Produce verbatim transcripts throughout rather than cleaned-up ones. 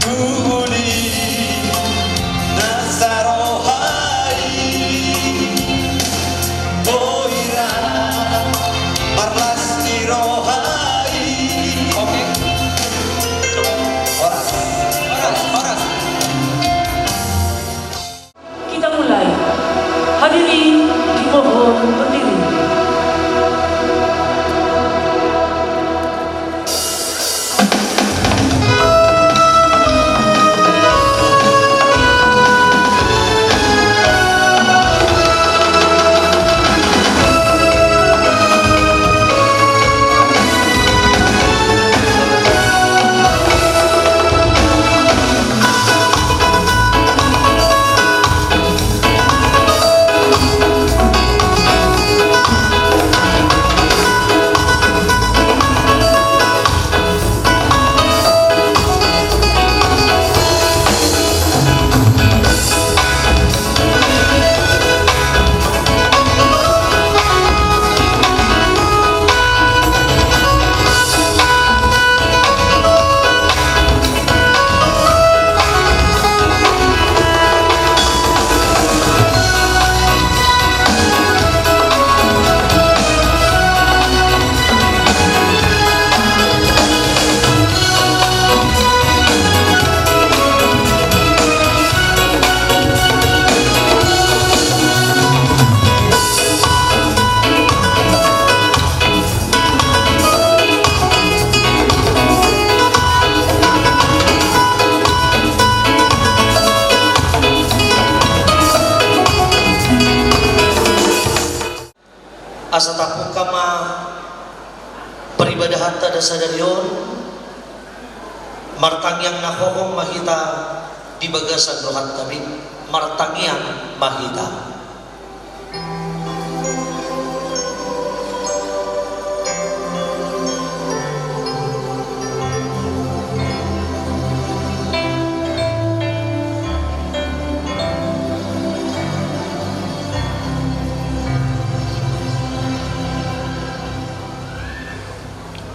Uli na saroha i, boira marlas ni roha i. Oke. Horas. Horas, horas. Kita mulai. Hadirin dimohon berdiri. Asa tapungka ma paribadahanta na sadari on. Martangiang na hohom ma hita di bagasan rohanta be. Martangiang ma hita.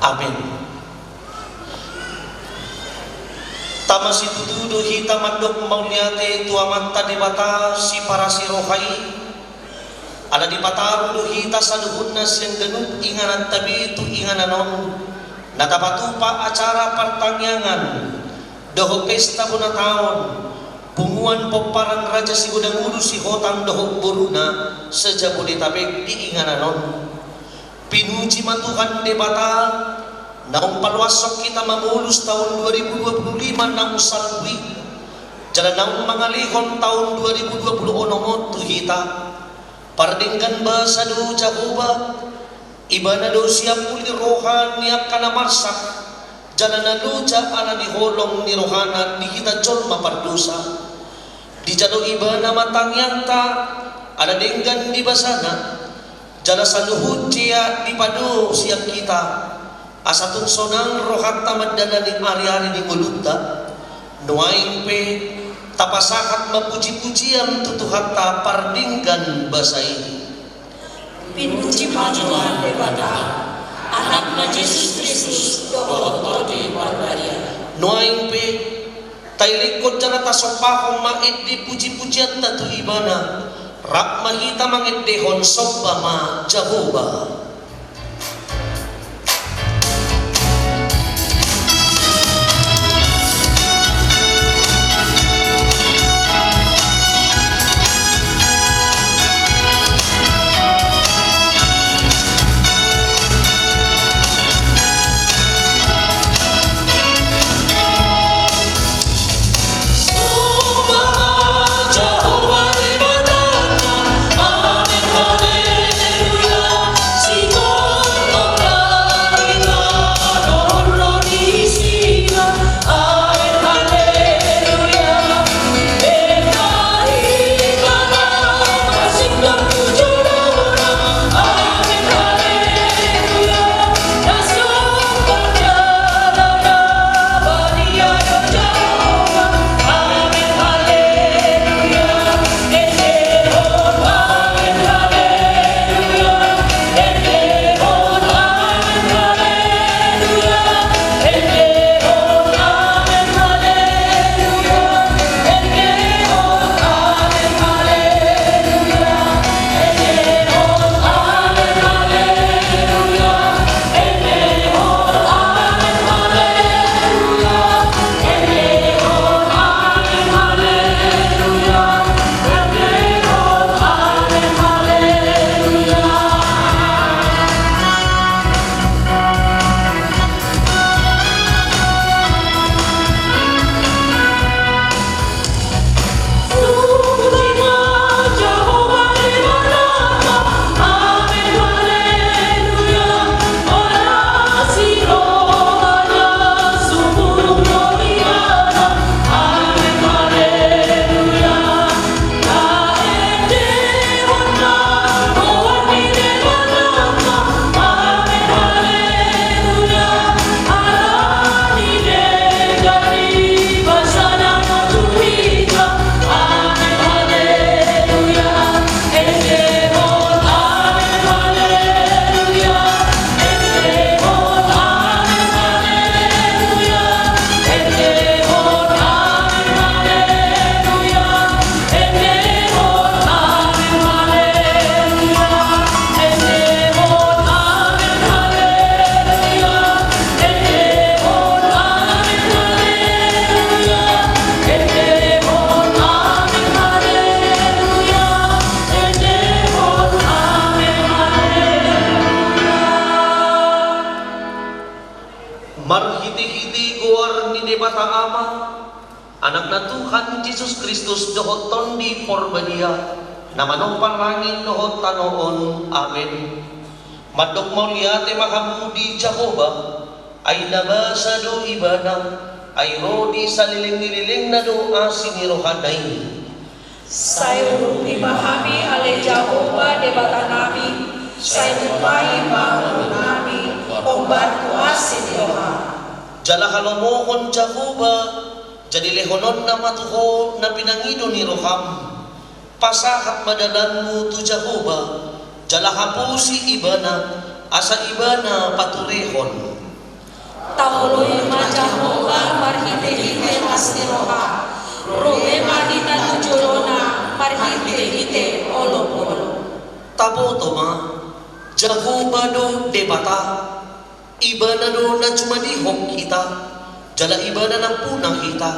Amin. Tama situtu do hita mandok mauliate tu Amanta Debata siparasi roha i, ala dipataru do hita saluhutna sian ganup ingananta be tu inganan on, na tapatupa acara partangiangan dohot pesta bona taon punguan pomparan Raja Sigodang Ulu Sihotang dohot boruna se-Jabodetabek di inganan on. Pinuji ma Tuhan Debata, naung paluashon hita mamolus taon dua ribu dua puluh lima naung salpu i, jala naung mangalehon taon dua ribu dua puluh onom on tu hita. Pardenggan basa do Jahowa, Ibana do siambul ni roha ni angka na marsak, jala na loja ala ni holong ni rohana di hita jolma pardosa. Dijalo Ibana ma tangiangta, ala denggan di basana, jala saluhut jea dipado sian hita, asa tung sonang rohanta mandalani ari-ari ni ngolunta. Nuaeng pe tapasahat ma puji-pujian tu Tuhanta pardenggan basa i. Pinuji ma Tuhan Debata, Anakna Jesus Kristus dohot Tondi Parbadia. Nuaeng pe tailingkon jala tasombahon ma ende puji-pujianta tu Ibana. Rap ma hita mangendehon somba ma Jahowa. Marhitehite goar ni Debata Ama, Anakna Tuhan Jesus Kristus dohot Tondi Porbadia, na manompa langit dohot tano on. Amen. Mandok mauliate ma hamu di Jahowa, ai na basa do Ibana, ai ro di saleleng ni lelengna do asi ni rohana i. Sai urupi ma hami ale Jahowa Debatanami, sai tumpahi ma ngolunami, hombar tu asi ni roham. Jala halomohon Jahowa, jadi lehononna ma tu ho na pinangido ni roham. Pasahat ma dalanmu tu Jahowa, jala haposi Ibana, asa Ibana paturehon. Taoloi ma Jahowa marhitehite las ni roha, robe ma hita tu jolona marhitehite olopolop. Taboto ma, Jahowa do Debata, Ibana do na jumadihon hita, jala Ibana nampuna hita,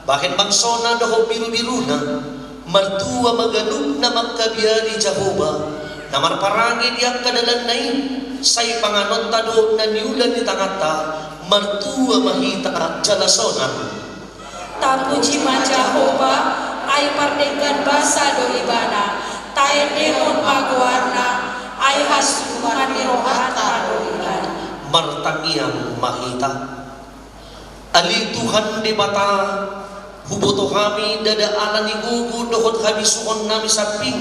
bahen bangsona dohot birubiruna. Martua ma ganup na mangkabiari Jahowa, na marparange di angka dalanna i. Sai panganonta do na niula ni tanganta, martua ma hita jala sonang. Tapuji ma Jahowa, ai pardenggan basa do Ibana, taendehon ma goarna, ai hasuhuton ni rohanta do Ibana. Martangiang ma hita. Ale Tuhan Debata, huboto hami ndada ala ni gogo dohot habisuhonnami sambing,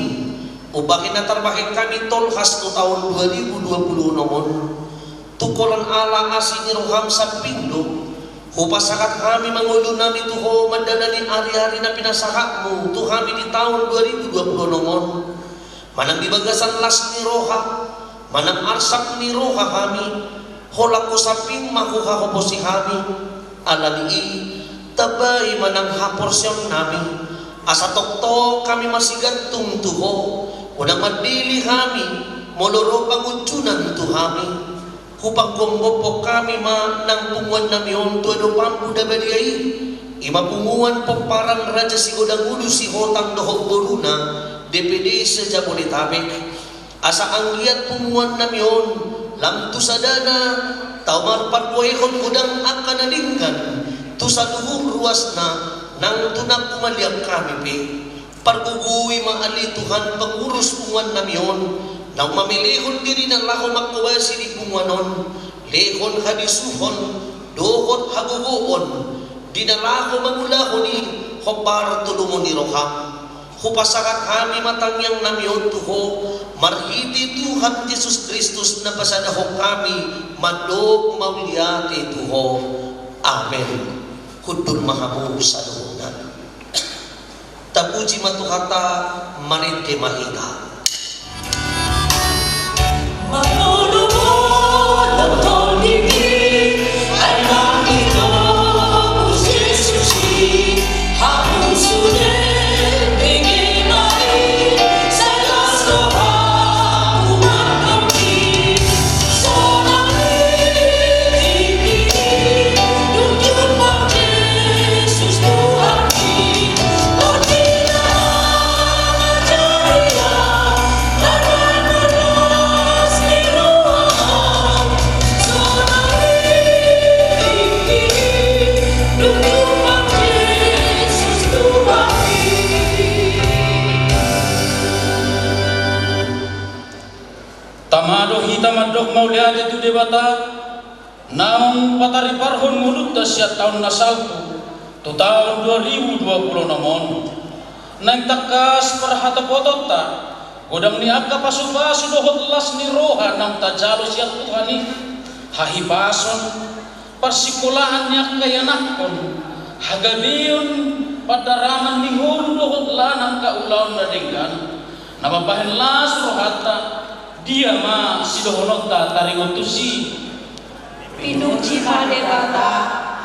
umbahen na tarbahen hami tolhas tu taon dua ribu dua puluh onom on. Tung holan ala asi ni roham sambing do, hupasahat hami ma ngolunami tu ho mandalani ariari na pinasahatmu tu hami di taon dua ribu dua puluh onom on. Manang di bagasan las ni roha, manang arsak ni roha hami, holan ho sambing ma huhaposi hami. Ala ni i, tambai ma nang haporseaonnami, asa tongtong hami masigantung tu ho. Unang mandele hami molo ro pangunjunan tu hami. Hupanggombopon hami ma nang punguannami on tu adopanmu na badia i, i ma punguan pomparan Raja Sigodang Ulu Sihotang dohot boruna, D P D se-Jabodetabek. Asa anggiat punguannami on lam tu sadana tau marparbuehon godang angka na denggan tu saluhut ruasna nang tu na humaliang hami pe. Pargogoi ma ale Tuhan pangurus punguannami on, naung mamelehon dirina laho manghobasi di punguan on, lehon habisuhon dohot hagogoon di na laho mangulahon i hombar tu lomo ni roham. Hupasahat hami ma tangiangnami on tu ho, marhite Tuhan Jesus Kristus na pasadahon hami mandok mauliate tu ho. Amen. Hundul ma hamu saluhutna. Tapuji ma Tuhanta, marende ma hita. Tama do hita mandok mauliate tu Debata, naung patariparhon ngolunta sian taon na salpu tu taon dua ribu dua puluh onom on. Naeng tangkas parhatopotonta, godang ni angka pasupasu dohot las ni roha naung tajalo sian Tuhan i, hahipason, parsingkolaan ni angka ianakhon, hagabeon, pandaraman ni ngolu dohot lan angka ulaon na denggan, na mambahen las rohanta. Dia ma sidohononta taringot tusi? Pinuji ma Debata,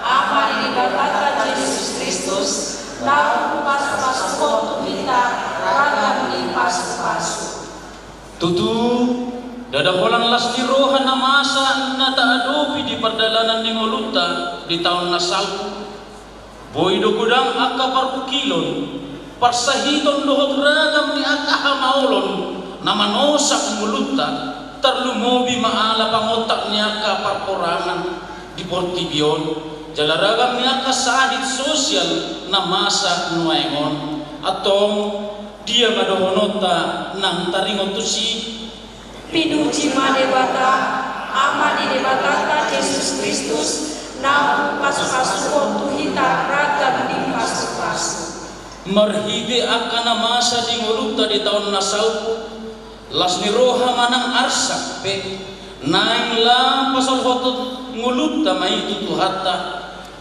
Ama ni Debatanta Jesus Kristus, naung hupasu-pasuhon tu hita ragam ni pasupasu. Tutu, ndada holan las ni roha na masa na taadopi di pardalanan ni ngolunta di taon na salpu. Boi do godang angka parungkilon, parsahiton dohot ragam ni angka hamaolon na manosak ngolunta, tarlumobi ma ala pangontak ni angka parhorangan, di portibi on, jala ragam ni angka sahit sosial na masa nuaeng on. Antong, dia ma dohononta nang taringot tusi? Pinuji ma Debata, Ama ni Debatanta Jesus Kristus, naung pasupasuhon tu hita ragam ni pasupasu. Marhite angka na masa di ngolunta di taon na salpu, las ni roha manang arsak pe, naeng lam pasolhothon ngolunta ma i tu Tuhanta,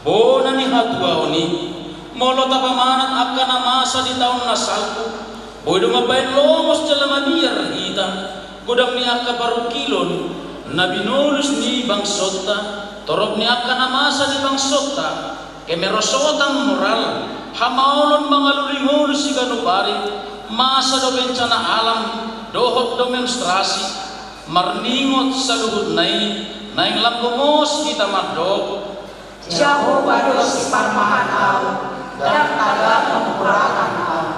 bona ni hatuaon i. Molo tapamanat angka na masa di taon na salpu, boi do mambahen lomos jala mabiar hita, godang ni angka parungkilon na binolus ni bangsonta, torop ni angka na masa di bangsonta, kemerosotan moral, hamaolon mangalului ngolu siganup ari, masa do bencana alam, dohot demonstrasi, marningot saluhutna i, naeng lam gomos hita mandok: Jahowa do siparmahan ahu, ndang tagamon hurangan ahu.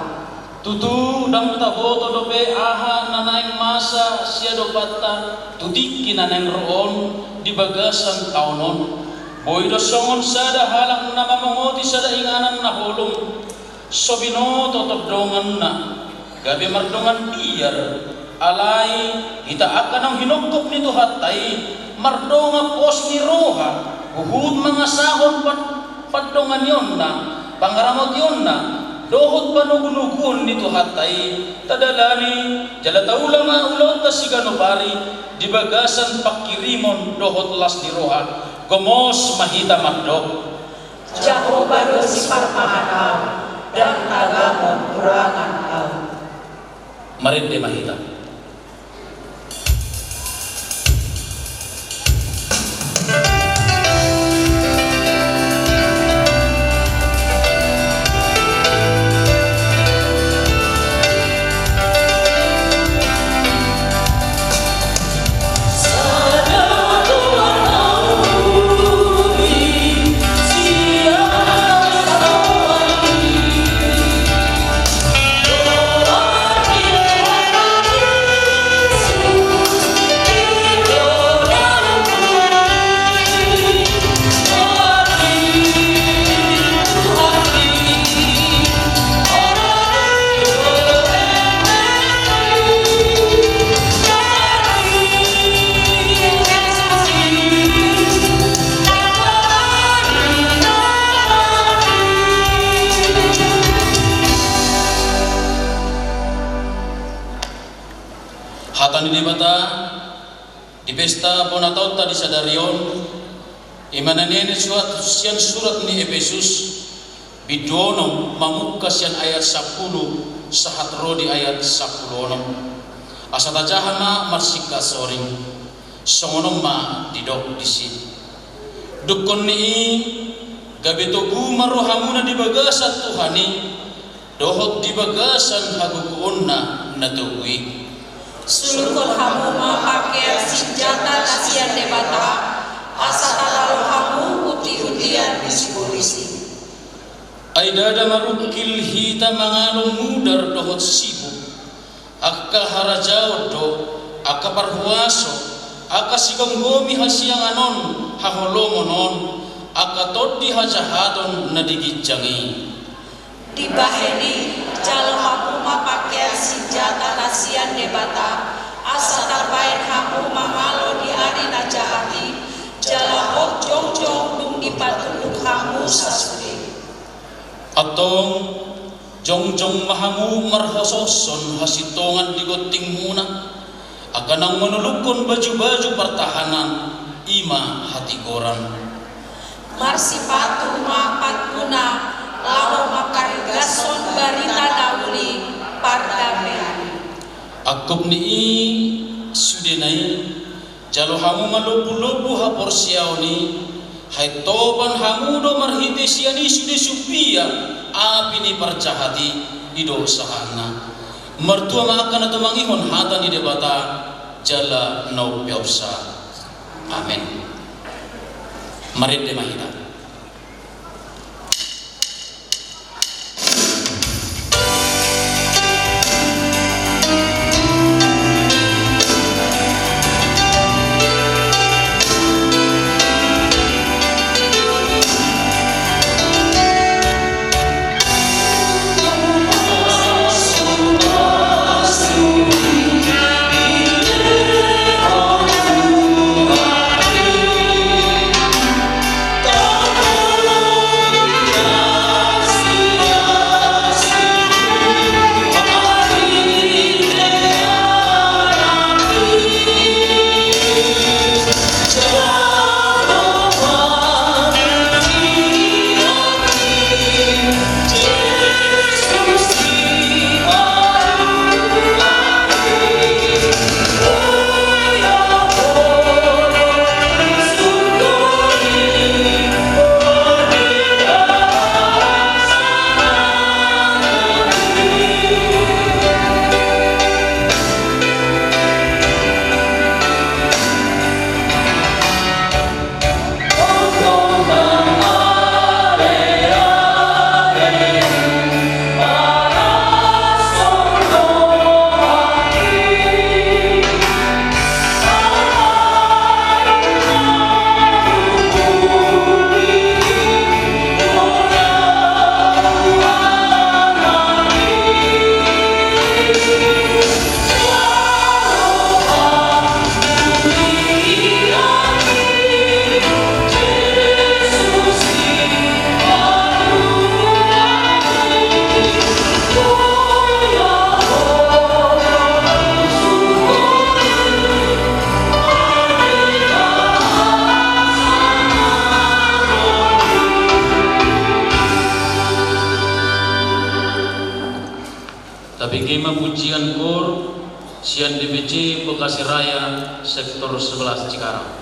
Tutu, ndang taboto dope aha na naeng masa siadopanta tu tingki na naeng ro on di bagasan taon on. Boi do songon sada halak na mamongoti sada inganan na holom, so binoto tondonganna, gabe mardongan biar. Alai hita angka naung hinongkop ni Tuhanta i, mardongan pos ni roha, huhut mangasahon pan-, pandonganionna, pangaramotionna, dohot panogunoguon ni Tuhanta i, tadalani, jala taula ma ulaonta siganup ari, di bagasan panghirimon dohot las ni roha, gomos ma hita mandok: Jahowa do siparmahan ahu, ndang tagamon hurangan ahu. Marende ma hita. Hata ni Debata di pesta bona taonta di sadari on, i ma na nian surat sian surat ni Epesus, bindu onom, mamungka sian ayat sampulu sahat ro di ayat sampulu onom. Asa tajaha ma marsingkat soring. Songon on ma didok disi: Dungkon ni i, gabe togu ma rohamuna di bagasan Tuhan i, dohot di bagasan hagogoonna na togu i. Suluhon hamu ma pangkean sinjata na sian Debata, asa talalo hamu hunti-huntian ni sibolis i. Ai ndada marungkil hita mangalo mudar dohot sibuk, angka harajaon do, angka parhuaso, angka sigomgomi hasiangan on, haholomon on, angka tondi hajahaton na di ginjang i. Dibahen i, jalo hamu ma pangkean sinjata na sian Debata, asa tarbahen hamu mangalo di ari na jahat i, jala hot jongjong dung dipatunduk hamu sasude. Antong, jongjong ma hamu marhososhon hasintongan di gontingmuna, angka naung manulukhon baju-baju partahanan, i ma hatigoran. Marsipatu ma patmuna laho mangkaringashon barita na uli pardamean i. Angkup ni i, sudena i, jalo hamu ma lombu-lombu haporseaon i, haintoban hamu do marhite sian i sude sumbia api ni parjahat i. I do sahatna. Martua ma angka na tumangihon hata ni Debata jala na umpeopsa. Amen. Marende ma hita. Ima pujian kor sian D P C Bekasi Raya sektor sebelas Cikarang.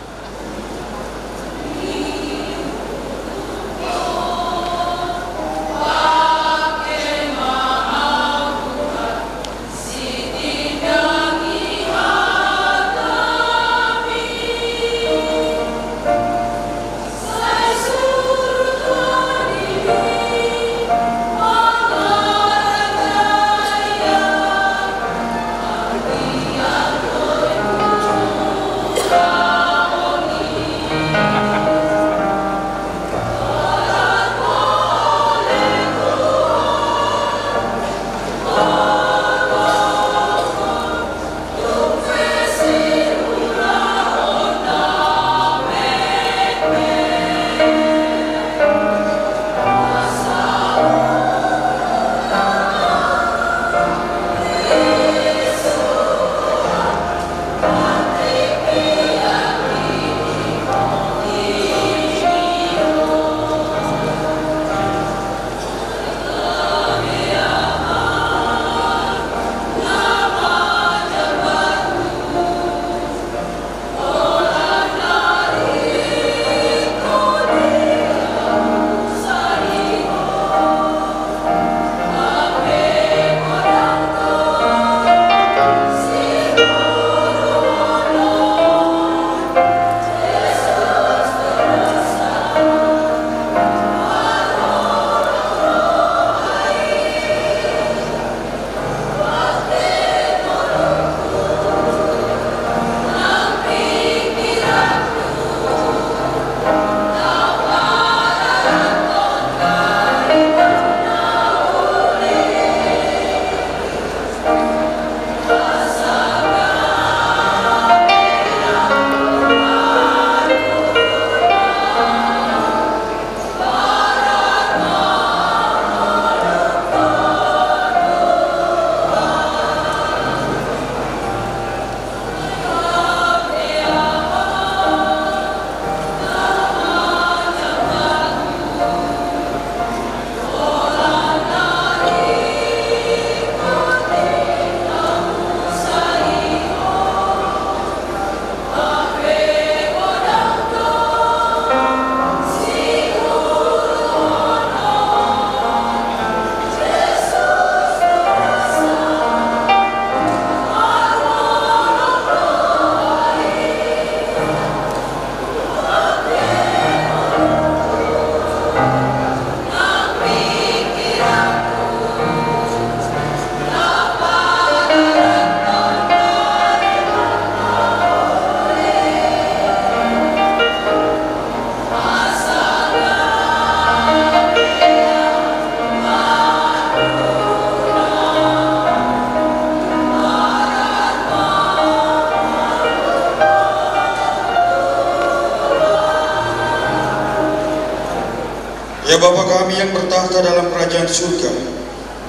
Ya Bapa kami yang bertakhta dalam kerajaan surga,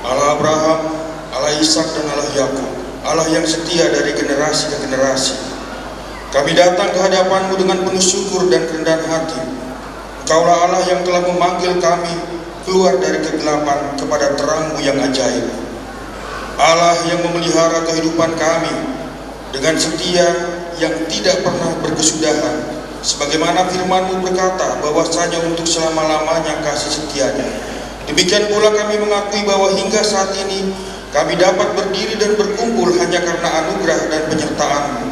Allah Abraham, Allah Ishak dan Allah Yakub, Allah yang setia dari generasi ke generasi. Kami datang ke hadapan-Mu dengan penuh syukur dan kerendahan hati. Engkaulah Allah yang telah memanggil kami keluar dari kegelapan kepada terang-Mu yang ajaib. Allah yang memelihara kehidupan kami dengan setia yang tidak pernah berkesudahan, sebagaimana firman-Mu berkata bahwasanya untuk selama-lamanya kasih setia-Nya. Demikian pula kami mengakui bahwa hingga saat ini kami dapat berdiri dan berkumpul hanya karena anugerah dan penyertaan-Mu.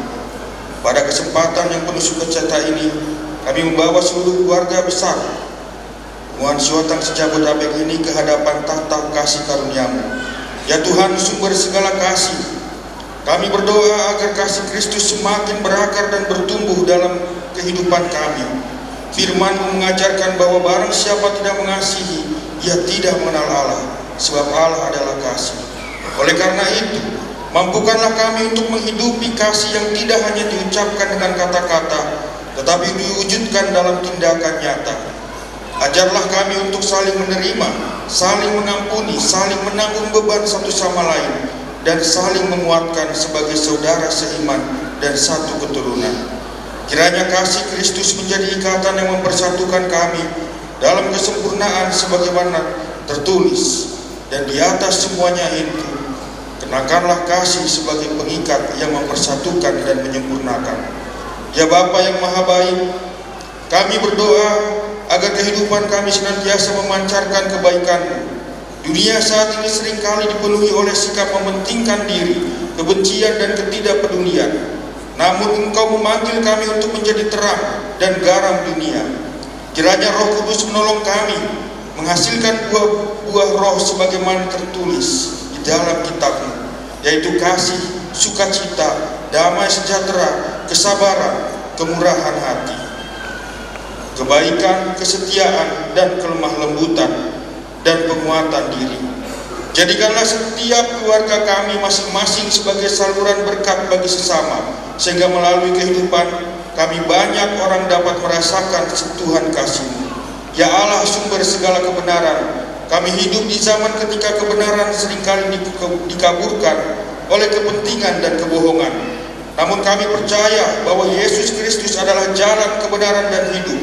Pada kesempatan yang penuh sukacita ini, kami membawa seluruh keluarga besar Muan Suatang se-Jabodetabek ini ke hadapan takhta kasih karunia-Mu. Ya Tuhan, sumber segala kasih, kami berdoa agar kasih Kristus semakin berakar dan bertumbuh dalam kehidupan kami. Firman-Mu mengajarkan bahwa barang siapa tidak mengasihi, ia tidak mengenal Allah, sebab Allah adalah kasih. Oleh karena itu, mampukanlah kami untuk menghidupi kasih yang tidak hanya diucapkan dengan kata-kata, tetapi diwujudkan dalam tindakan nyata. Ajarlah kami untuk saling menerima, saling mengampuni, saling menanggung beban satu sama lain, dan saling menguatkan sebagai saudara seiman dan satu keturunan. Kiranya kasih Kristus menjadi ikatan yang mempersatukan kami dalam kesempurnaan sebagaimana tertulis, "Dan di atas semuanya itu, ke Kenakanlah kasih sebagai pengikat yang mempersatukan dan menyempurnakan. Ya Bapa yang Maha Baik, kami berdoa agar kehidupan kami senantiasa memancarkan kebaikan-Mu. Dunia saat ini seringkali dipenuhi oleh sikap mementingkan diri, kebencian, dan ketidakpedulian. Namun Engkau memanggil kami untuk menjadi terang dan garam dunia. Kiranya Roh Kudus menolong kami menghasilkan buah-buah Roh sebagaimana tertulis di dalam Kitab-Mu, yaitu kasih, sukacita, damai sejahtera, kesabaran, kemurahan hati, kebaikan, kesetiaan, dan kelemah lembutan, dan penguatan diri. Jadikanlah setiap keluarga kami masing-masing sebagai saluran berkat bagi sesama, sehingga melalui kehidupan kami banyak orang dapat merasakan sentuhan kasih-Mu. Ya Allah, sumber segala kebenaran, kami hidup di zaman ketika kebenaran seringkali di-, dikaburkan oleh kepentingan dan kebohongan. Namun kami percaya bahwa Yesus Kristus adalah jalan, kebenaran, dan hidup.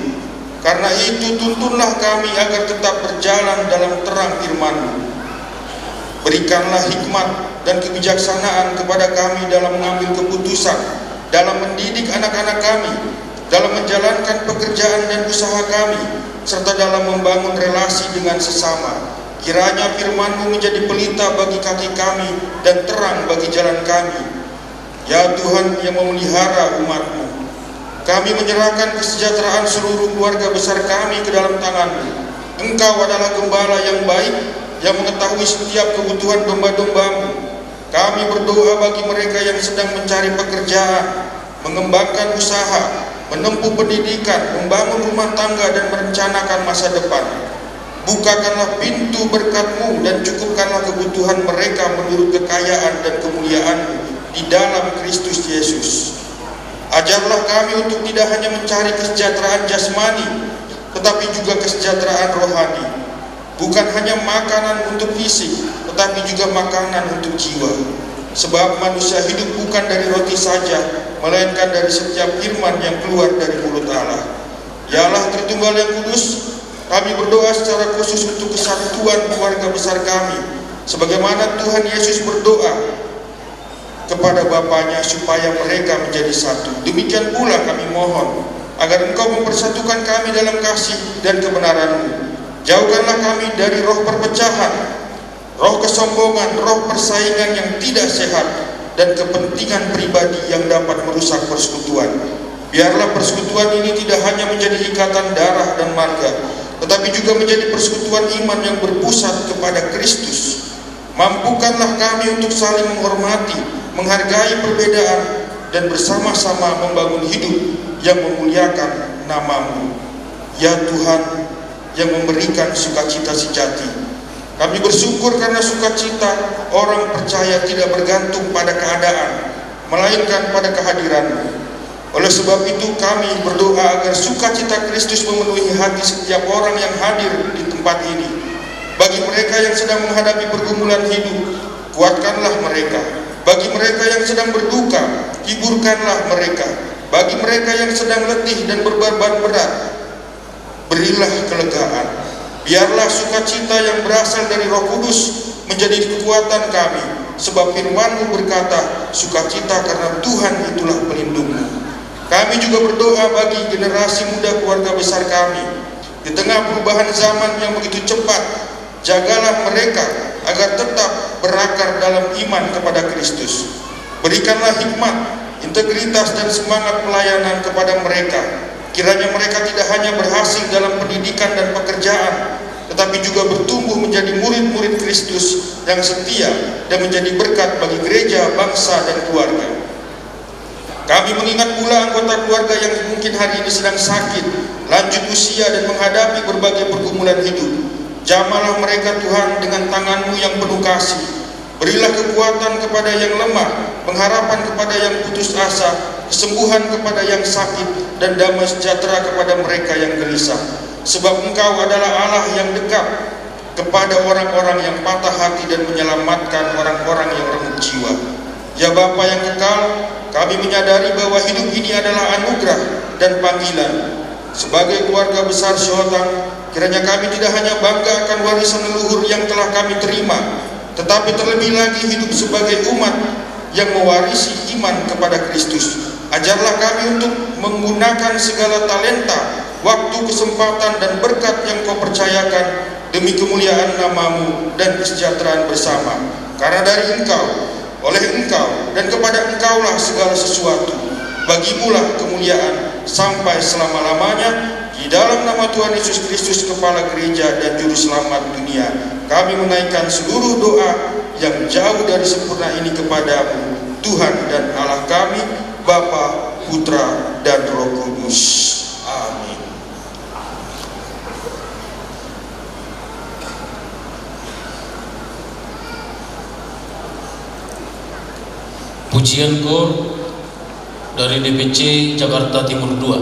Karena itu, tuntunlah kami agar tetap berjalan dalam terang firman-Mu. Berikanlah hikmat dan kebijaksanaan kepada kami dalam mengambil keputusan, dalam mendidik anak-anak kami, dalam menjalankan pekerjaan dan usaha kami, serta dalam membangun relasi dengan sesama. Kiranya firman-Mu menjadi pelita bagi kaki kami dan terang bagi jalan kami. Ya Tuhan yang memelihara umat-Mu, kami menyerahkan kesejahteraan seluruh keluarga besar kami ke dalam tangan-Mu. Engkau adalah gembala yang baik, yang mengetahui setiap kebutuhan domba-domba-Mu. Kami berdoa bagi mereka yang sedang mencari pekerjaan, mengembangkan usaha, menempuh pendidikan, membangun rumah tangga, dan merencanakan masa depan. Bukakanlah pintu berkat-Mu dan cukupkanlah kebutuhan mereka menurut kekayaan dan kemuliaan-Mu di dalam Kristus Yesus. Ajarlah kami untuk tidak hanya mencari kesejahteraan jasmani, tetapi juga kesejahteraan rohani. Bukan hanya makanan untuk fisik, tetapi juga makanan untuk jiwa. Sebab manusia hidup bukan dari roti saja, melainkan dari setiap firman yang keluar dari mulut Allah. Ya Allah Tritunggal yang Kudus, kami berdoa secara khusus untuk kesatuan keluarga besar kami, sebagaimana Tuhan Yesus berdoa kepada Bapanya supaya mereka menjadi satu. Demikian pula kami mohon agar Engkau mempersatukan kami dalam kasih dan kebenaran-Mu. Jauhkanlah kami dari roh perpecahan, roh kesombongan, roh persaingan yang tidak sehat, dan kepentingan pribadi yang dapat merusak persekutuan. Biarlah persekutuan ini tidak hanya menjadi ikatan darah dan marga, tetapi juga menjadi persekutuan iman yang berpusat kepada Kristus. Mampukanlah kami untuk saling menghormati, menghargai perbedaan, dan bersama-sama membangun hidup yang memuliakan nama-Mu. Ya Tuhan, yang memberikan sukacita sejati. Kami bersyukur karena sukacita orang percaya tidak bergantung pada keadaan, melainkan pada kehadiran-Mu. Oleh sebab itu, kami berdoa agar sukacita Kristus memenuhi hati setiap orang yang hadir di tempat ini. Bagi mereka yang sedang menghadapi pergumulan hidup, kuatkanlah mereka. Bagi mereka yang sedang berduka, hiburkanlah mereka. Bagi mereka yang sedang letih dan berbeban berat, berilah kelegaan. Biarlah sukacita yang berasal dari Roh Kudus menjadi kekuatan kami, sebab firman-Mu berkata, "Sukacita karena Tuhan itulah pelindungmu." Kami juga berdoa bagi generasi muda keluarga besar kami. Di tengah perubahan zaman yang begitu cepat, jagalah mereka agar tetap berakar dalam iman kepada Kristus. Berikanlah hikmat, integritas, dan semangat pelayanan kepada mereka. Kiranya mereka tidak hanya berhasil dalam pendidikan dan pekerjaan, tetapi juga bertumbuh menjadi murid-murid Kristus yang setia dan menjadi berkat bagi gereja, bangsa, dan keluarga. Kami mengingat pula anggota keluarga yang mungkin hari ini sedang sakit, lanjut usia, dan menghadapi berbagai pergumulan hidup. Jamahlah mereka, Tuhan, dengan tangan-Mu yang penuh kasih. Berilah kekuatan kepada yang lemah, pengharapan kepada yang putus asa, kesembuhan kepada yang sakit, dan damai sejahtera kepada mereka yang gelisah. Sebab Engkau adalah Allah yang dekat kepada orang-orang yang patah hati dan menyelamatkan orang-orang yang remuk jiwa. Ya Bapa yang kekal, kami menyadari bahwa hidup ini adalah anugerah dan panggilan. Sebagai keluarga besar Sihotang, kiranya kami tidak hanya bangga akan warisan leluhur yang telah kami terima, tetapi terlebih lagi hidup sebagai umat yang mewarisi iman kepada Kristus. Ajarlah kami untuk menggunakan segala talenta, waktu, kesempatan, dan berkat yang Kau percayakan demi kemuliaan nama-Mu dan kesejahteraan bersama. Karena dari Engkau, oleh Engkau, dan kepada Engkaulah segala sesuatu. Bagi-Mulah kemuliaan sampai selama-lamanya. Di dalam nama Tuhan Yesus Kristus, Kepala Gereja dan Juru Selamat dunia, kami menaikkan seluruh doa yang jauh dari sempurna ini kepada-Mu, Tuhan dan Allah kami, Bapa, Putra, dan Roh Kudus. Amin. Pujian Koor dari D P C Jakarta Timur dua.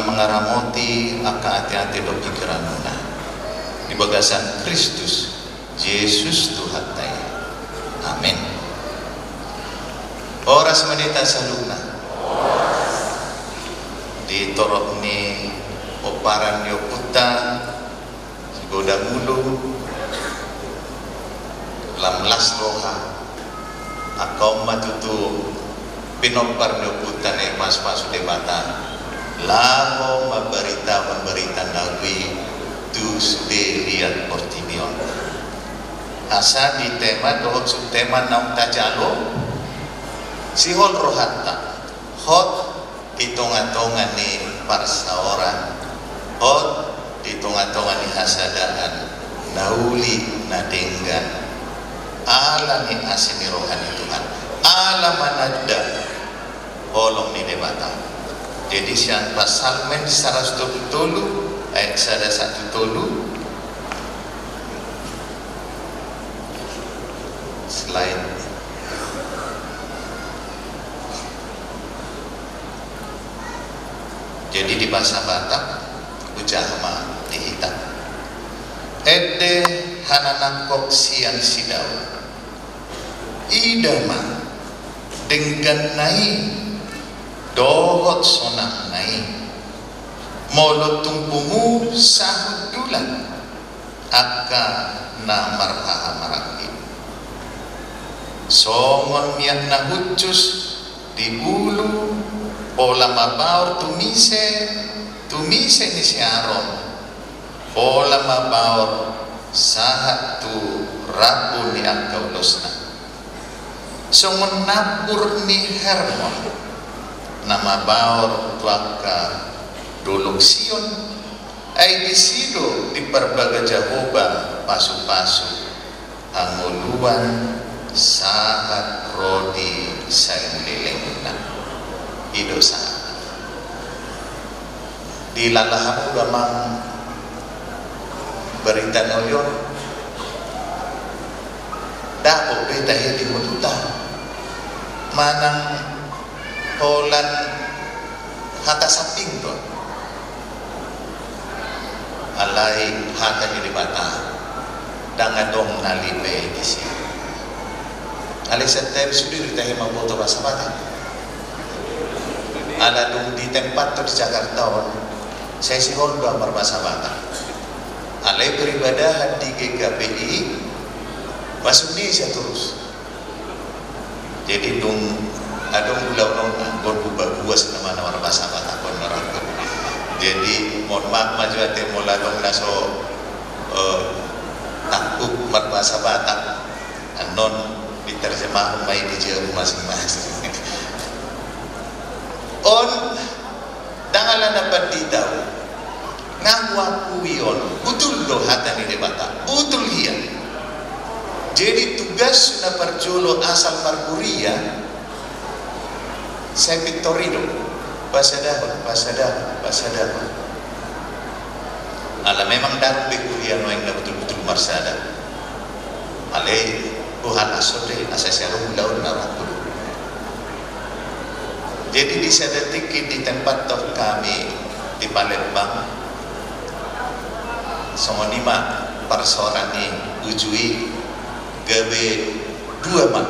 Mangaramoti angka ateate dohot pingkiranmuna di bagasan Kristus Jesus Tuhanta i. Amen. Horas ma di hita saluhutna. Di torop ni pomparan ni ompunta, sigodang ulu, lam las roha, angka on ma tutu pinompar ni ompunta na dipasupasu Debata, laho mambaritahon barita na uli tu sude liat portibi on. Asa di tema dohot subtema naung tajalo, sihol rohanta, hot di tongatonga ni parsaoran, hot di tongatonga ni hasadaan na uli na denggan, ala ni asi ni roha ni Tuhan, ala mananda holong ni Debata. Jadi sian Psalmen saratus tolu pulu tolu ayat sada sahat tu tolu. Selain Jadi di bahasa Batak, hujaha ma di hita. Ende hananangkok sian si Daud. Ida ma dengganna i dohot sonangna i. Molo tung pungu sahundulan angka na marhahamaranggi. Songon miak na hushus di ulu, pola mabaor tumise, tumise ni si Aron, pola mabaor sahat tu rambu ni angka ulosna. Songon nambur ni Hermon na mabaor tu angka dolok Sion, ai disi do diparbaga Jahowa pasupasu hangoluan sahat ro di salelengna. I do sahat. Dilala hamu do amang barita na uli on. Dapot be tahe di ngoluta manang holan hata sambing do. Alai hata ni Debata ndang adong na lipe disi. Alai santabi sude do tahe mamboto bahasa Batak. Ala dung di tempat tu di Jakarta on, sai sihol do marbahasa Batak. Alai peribadahan di G K P I bahasa Indonesia torus. Jadi dung adong ulaon on, anggo buka buas nama na marbahasa Batak on orang. Jadi mohon maaf ma jo ate molo adong na so, eh, takut marbahasa Batak. Annon diterjemahon ma i di jabu masing-masing. On, ndang ala na pandita on. Nga huakui on, butul do hata ni Debata, butul hian. Jadi tugasna parjolo asal marhuria, sai pintor i do, pasadahon, pasadahon, pasadahon. Ala memang ndang be huria nuaeng na butul-butul marsada. Alai huhalashon do i asa sian ulaon na rongkul. Jadi di sada tingki di tempat toh kami di Palembang, songon i ma parsaoran ni uju i, gabe dua ma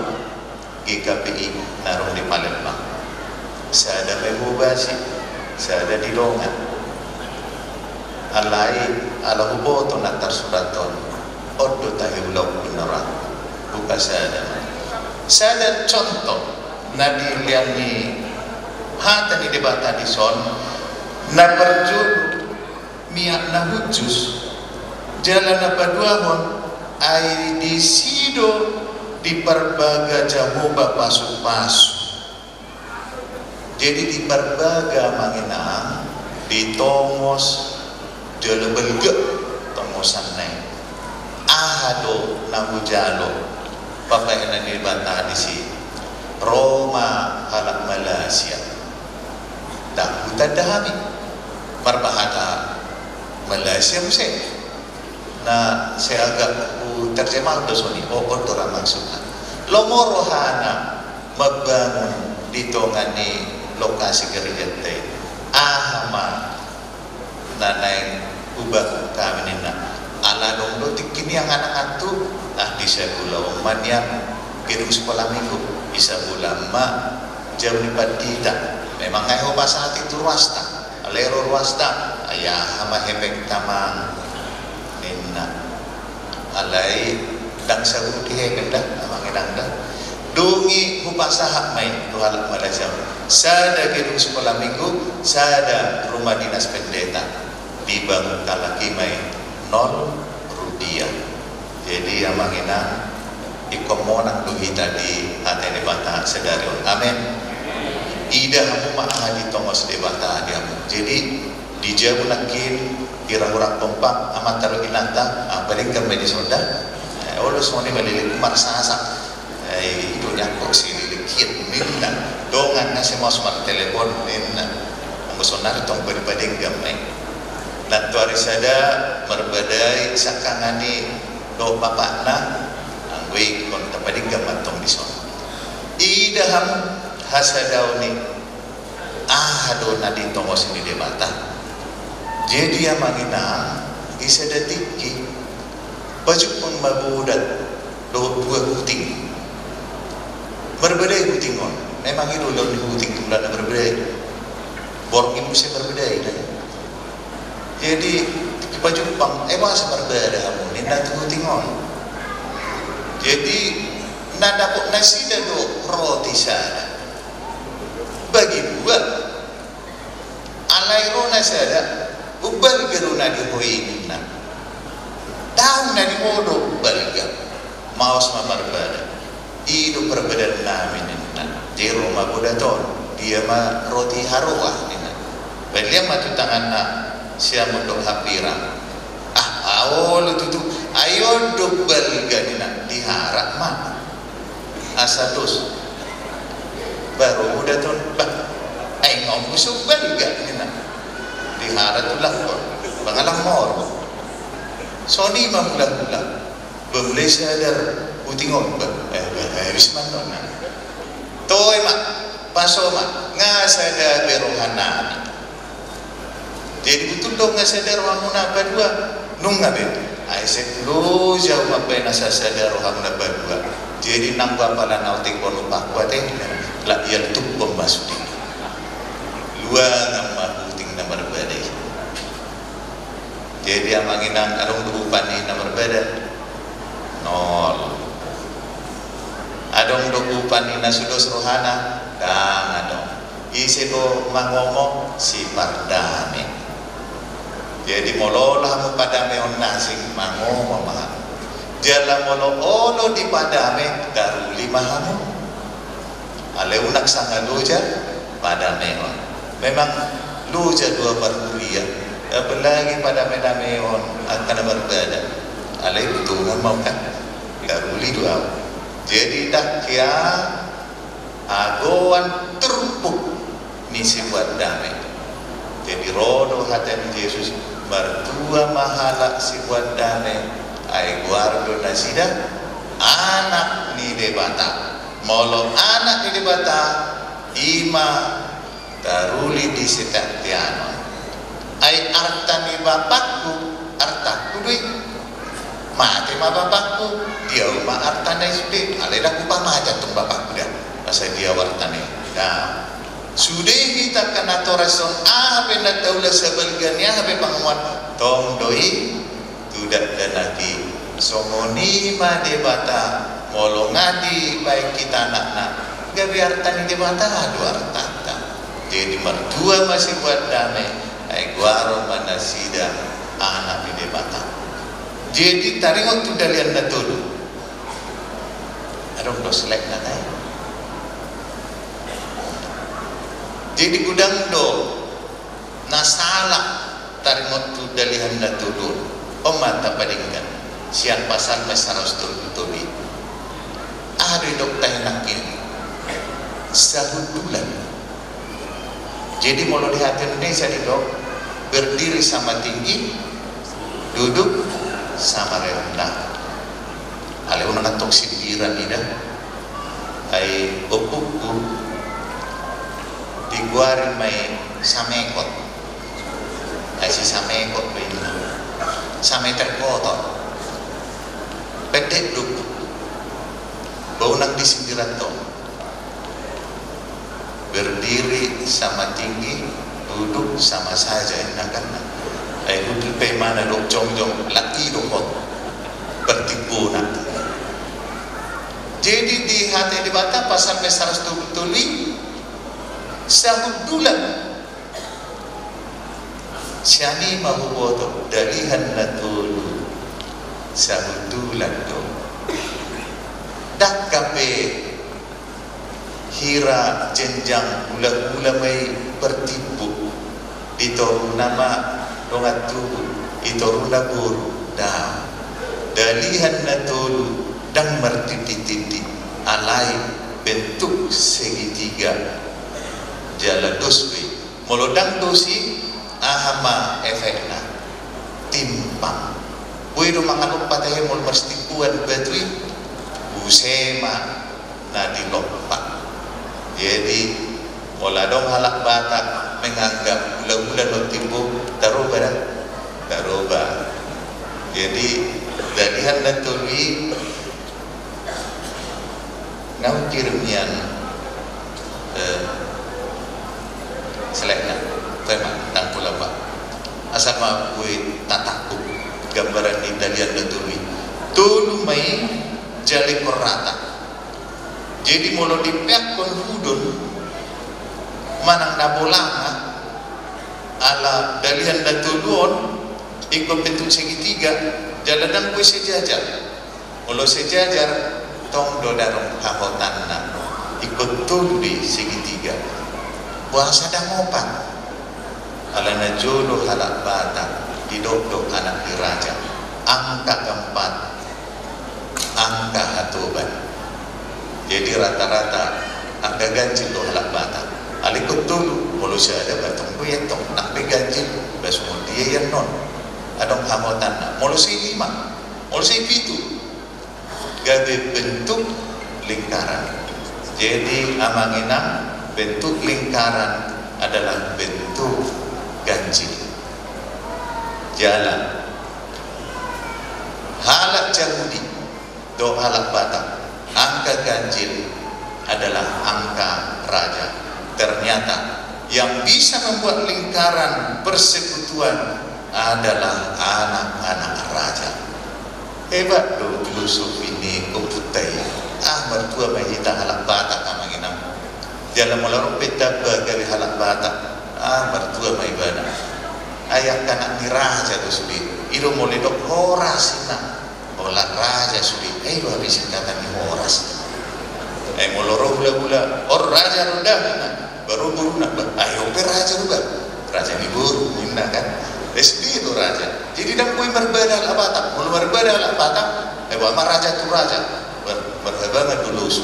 G K P I na adong di Palembang. Sada ma i hobasi, sada di dongan. Alai ala huboto na tarsurat on, on do tahe ulaonku na ra. Buka sada ma. Sada contoh na dilehon ni hata ni Debata dison, na parjolo miak na hushus, jala na paduahon, ai disi do diparbaga Jahowa pasupasu. Jadi diparbaga amang inang, ditongos jala balga tongosanna i. Aha do na hujalo, papahenan ni Debata disi, ro ma halak Malaysia. Ndang hutanda hami marbahasa Malaysia muse. Na sai agak huterjemahon do songon i, on do ra maksudna. Lomo rohana mambangun di tonga ni lokasi gerejanta i. Aha ma Na naeng hubangun hami ninna. Ala adong do tingki nian angan-angan tu, ah, di sabola on ma nian gedung sekolah minggu, di sabola on ma jabu ni pandita. Memang nunga hupasahat i tu ruasta. Alai ro ruasta, ai aha ma hepengta amang ninna. Alai ndang saut di hepeng da, amang inang da. Dung i hupasahat ma i tu halak mangajar. Sada gedung sekolah minggu, sada rumah dinas pendeta. Dibangun halak i ma i nol rupiah. Jadi amang inang, ingkon monang do hita di hata ni Debata sadari on. Amen. Ida hamu ma aha ditongos Debata di hamu. Jadi di jabu nangkin, di hurang-hurang kompak, amanta dohot inanta, ah, padenggan ma i dison da. Eh, olo songon i ma lelengku marsasak. Eh, i do nian kok si leleng hian ninna. Dongan na sai maos martelepon ninna. Anggo sonari tong padi padenggan ma i. Nantoari sada marbadai sangkangan i dohot bapakna, anggo i ingkon tapadenggan ma tong dison. Ida hamu hasadaon i. Aha do na ditongos ni Debata? Jadi amang inang, di sada tingki pajumpang ma bodat dohot dua huting. Marbadai huting on. Memang i do laon ni huting tu na marbadai. Borngin muse marbadai da. Jadi dipajumpang, eh, boasa marbadai hamu ninna tu huting on. Jadi na dapot nasida do roti sada. Bagi dua. Alai ro na sada, umbalga do na di ho i ninna. Dang na di ho do umbalga. Maos ma marbadai. I do parbadaan nami ninna. Jadi ro ma bodat on, dia ma roti haroa ninna. Paillian ma tu tanganna siamun dohot hambirang. Ah, olo tutu, ai on do umbalga ninna, diharat ma. Asa dos. Baru bodat on, bah, ai nga on muse umbalga ninna. Diharat tu langkon, pangalang mor. Songon i ma mula-mula. Bamulai sadar huting on, bah, eh, bah, habis ma ninna. Toe ma, paso ma, nga sada be rohanami. Jadi betul do nga sada rohamuna paduahon? Nunga be. Ai sai loja ma baen asa sada rohamuna paduahon. Jadi nang bapa la na otik bono paku ate, la ia tumpon ma sude. Luangan ma huting na marbadai. Jadi amang inang, adong do upa ni na marbadai? Nol. Adong do upa ni na so dos rohana? Dang adong. Ise do mangomo? Si Pardame. Jadi molo olo hamu padame on na asing, mangomo ma hamu. Jala molo olo dipadame, taruli ma hamu. Alai unang sanga loja padamehon. Memang loja do au marhuria, apalagi padame-damehon angka na marbadai. Alai butuhon ma kan, taruli do au. Jadi ndang hea agoan turpuk ni sibuat dame. Jadi ro do hata ni Jesus, martua ma halak sibuat dame, ai goar do nasida anak ni Debata. Molo anak ni Debata, i ma taruli di siteanteanon. Ai arta ni bapakku, artangku do i. Mate ma bapakku, di au ma artana i sude. Alai ndang hupamate antong bapakku da, asa di au artana i. Nah, sude hita angka natoras on, aha pe na taula sabalga ni aha pe pangomoan, tong do i tu dakdanak i. Songon i ma Debata, molo nga dibaen hita anakna, gabe arta ni Debata do artanta. Jadi martua ma sibuat dame, ai goaron ma nasida anak ni Debata. Jadi taringot tu Dalihan Natolu. Adong do slide-na nai. Jadi godang do na sala taringot tu Dalihan Natolu on. On ma tapadenggan sian Psalmen saratus tolu pulu tolu i. Aha do didok tahi nangkin? Sahundulan. Jadi molo di hata Indonesia didok, berdiri sama tinggi, duduk sama rendah. Alai unang antong sindiran i da. Ai ompungku digoari ma i Samekot. Ai Sameter do inna. Sameter kotor. Pendek do. Bau nang di sindiran tong. Berdiri sama tinggi, duduk sama saja, inna kan. Ai hudul pe mana do jongjong, lak i do hot. Pertimbuna. Jadi di hata Debata pasal saratus tolu pulu tolu i, sahundulan. Sian i ma huboto, dalihan na tolu sahundulan do. Ndang hape hira jenjang hulahula ma i pertimbuna, di toruna ma dongan tubu, di toruna boru, daong. Dalihan na tolu ndang martinditindi, alai bentuk segitiga, jala dos be. Molo ndang dos i, aha ma efekna? Timpang. Boi do mangalompa tahe molo marsitimbuan batu i, use ma na dilompa. Jadi molo adong halak Batak menganggap hulahula na timbo, taroba da? Taroba. Jadi dalihan na tolu i, naung kirim nian, eh, selekna, tema, tangkul apa? Asa ma boi tatangkup gambaran ni dalihan na tolu i. Tolu ma i jala ingkon rata. Jadi molo dipeakkon hudon manang na bolana, ala dalihan na tolu on ingkon bentuk segitiga, jala ndang boi sejajar. Molo sejajar, tong do adong hahotanna. Ingkon tolu do i segitiga. Boasa ndang opat? Alana jolo halak Batak didok do anak ni raja. Angka empat, angka hatoban. Jadi rata-rata angka ganjil do halak Batak. Alai ingkon tolu, molo sada ba tong do i antong, nang pe ganjil, ba songon dia i annon. Adong hahotanna. Molo sai lima, molo sai pitu, gabe bentuk lingkaran. Jadi amang inang, bentuk lingkaran adalah bentuk ganjil. Jala halak Jahudi dohot halak Batak, angka ganjil adalah angka raja. Ternyata yang bisa membuat lingkaran persekutuan adalah anak-anak raja. Hebat do filosofi ni ompunta i. Ah, martua ma hita halak Batak, amang inang. Jala molo ro pe tamba gabe halak Batak, ah, martua ma ibana. Ai angka anak ni raja do sude. I do molo didok horas, inna. Holan raja sude. Ai do hape singkatan ni horas. Ai molo ro hulahula, on raja do da, inna. Ba ro boruna, ba, ai on pe raja do ba. Raja ni boru, inna kan. Sude do raja. Jadi ndang boi marbada halak Batak. Molo marbada halak Batak, ai boha ma raja tu raja. Bar-, marhabangan do losu.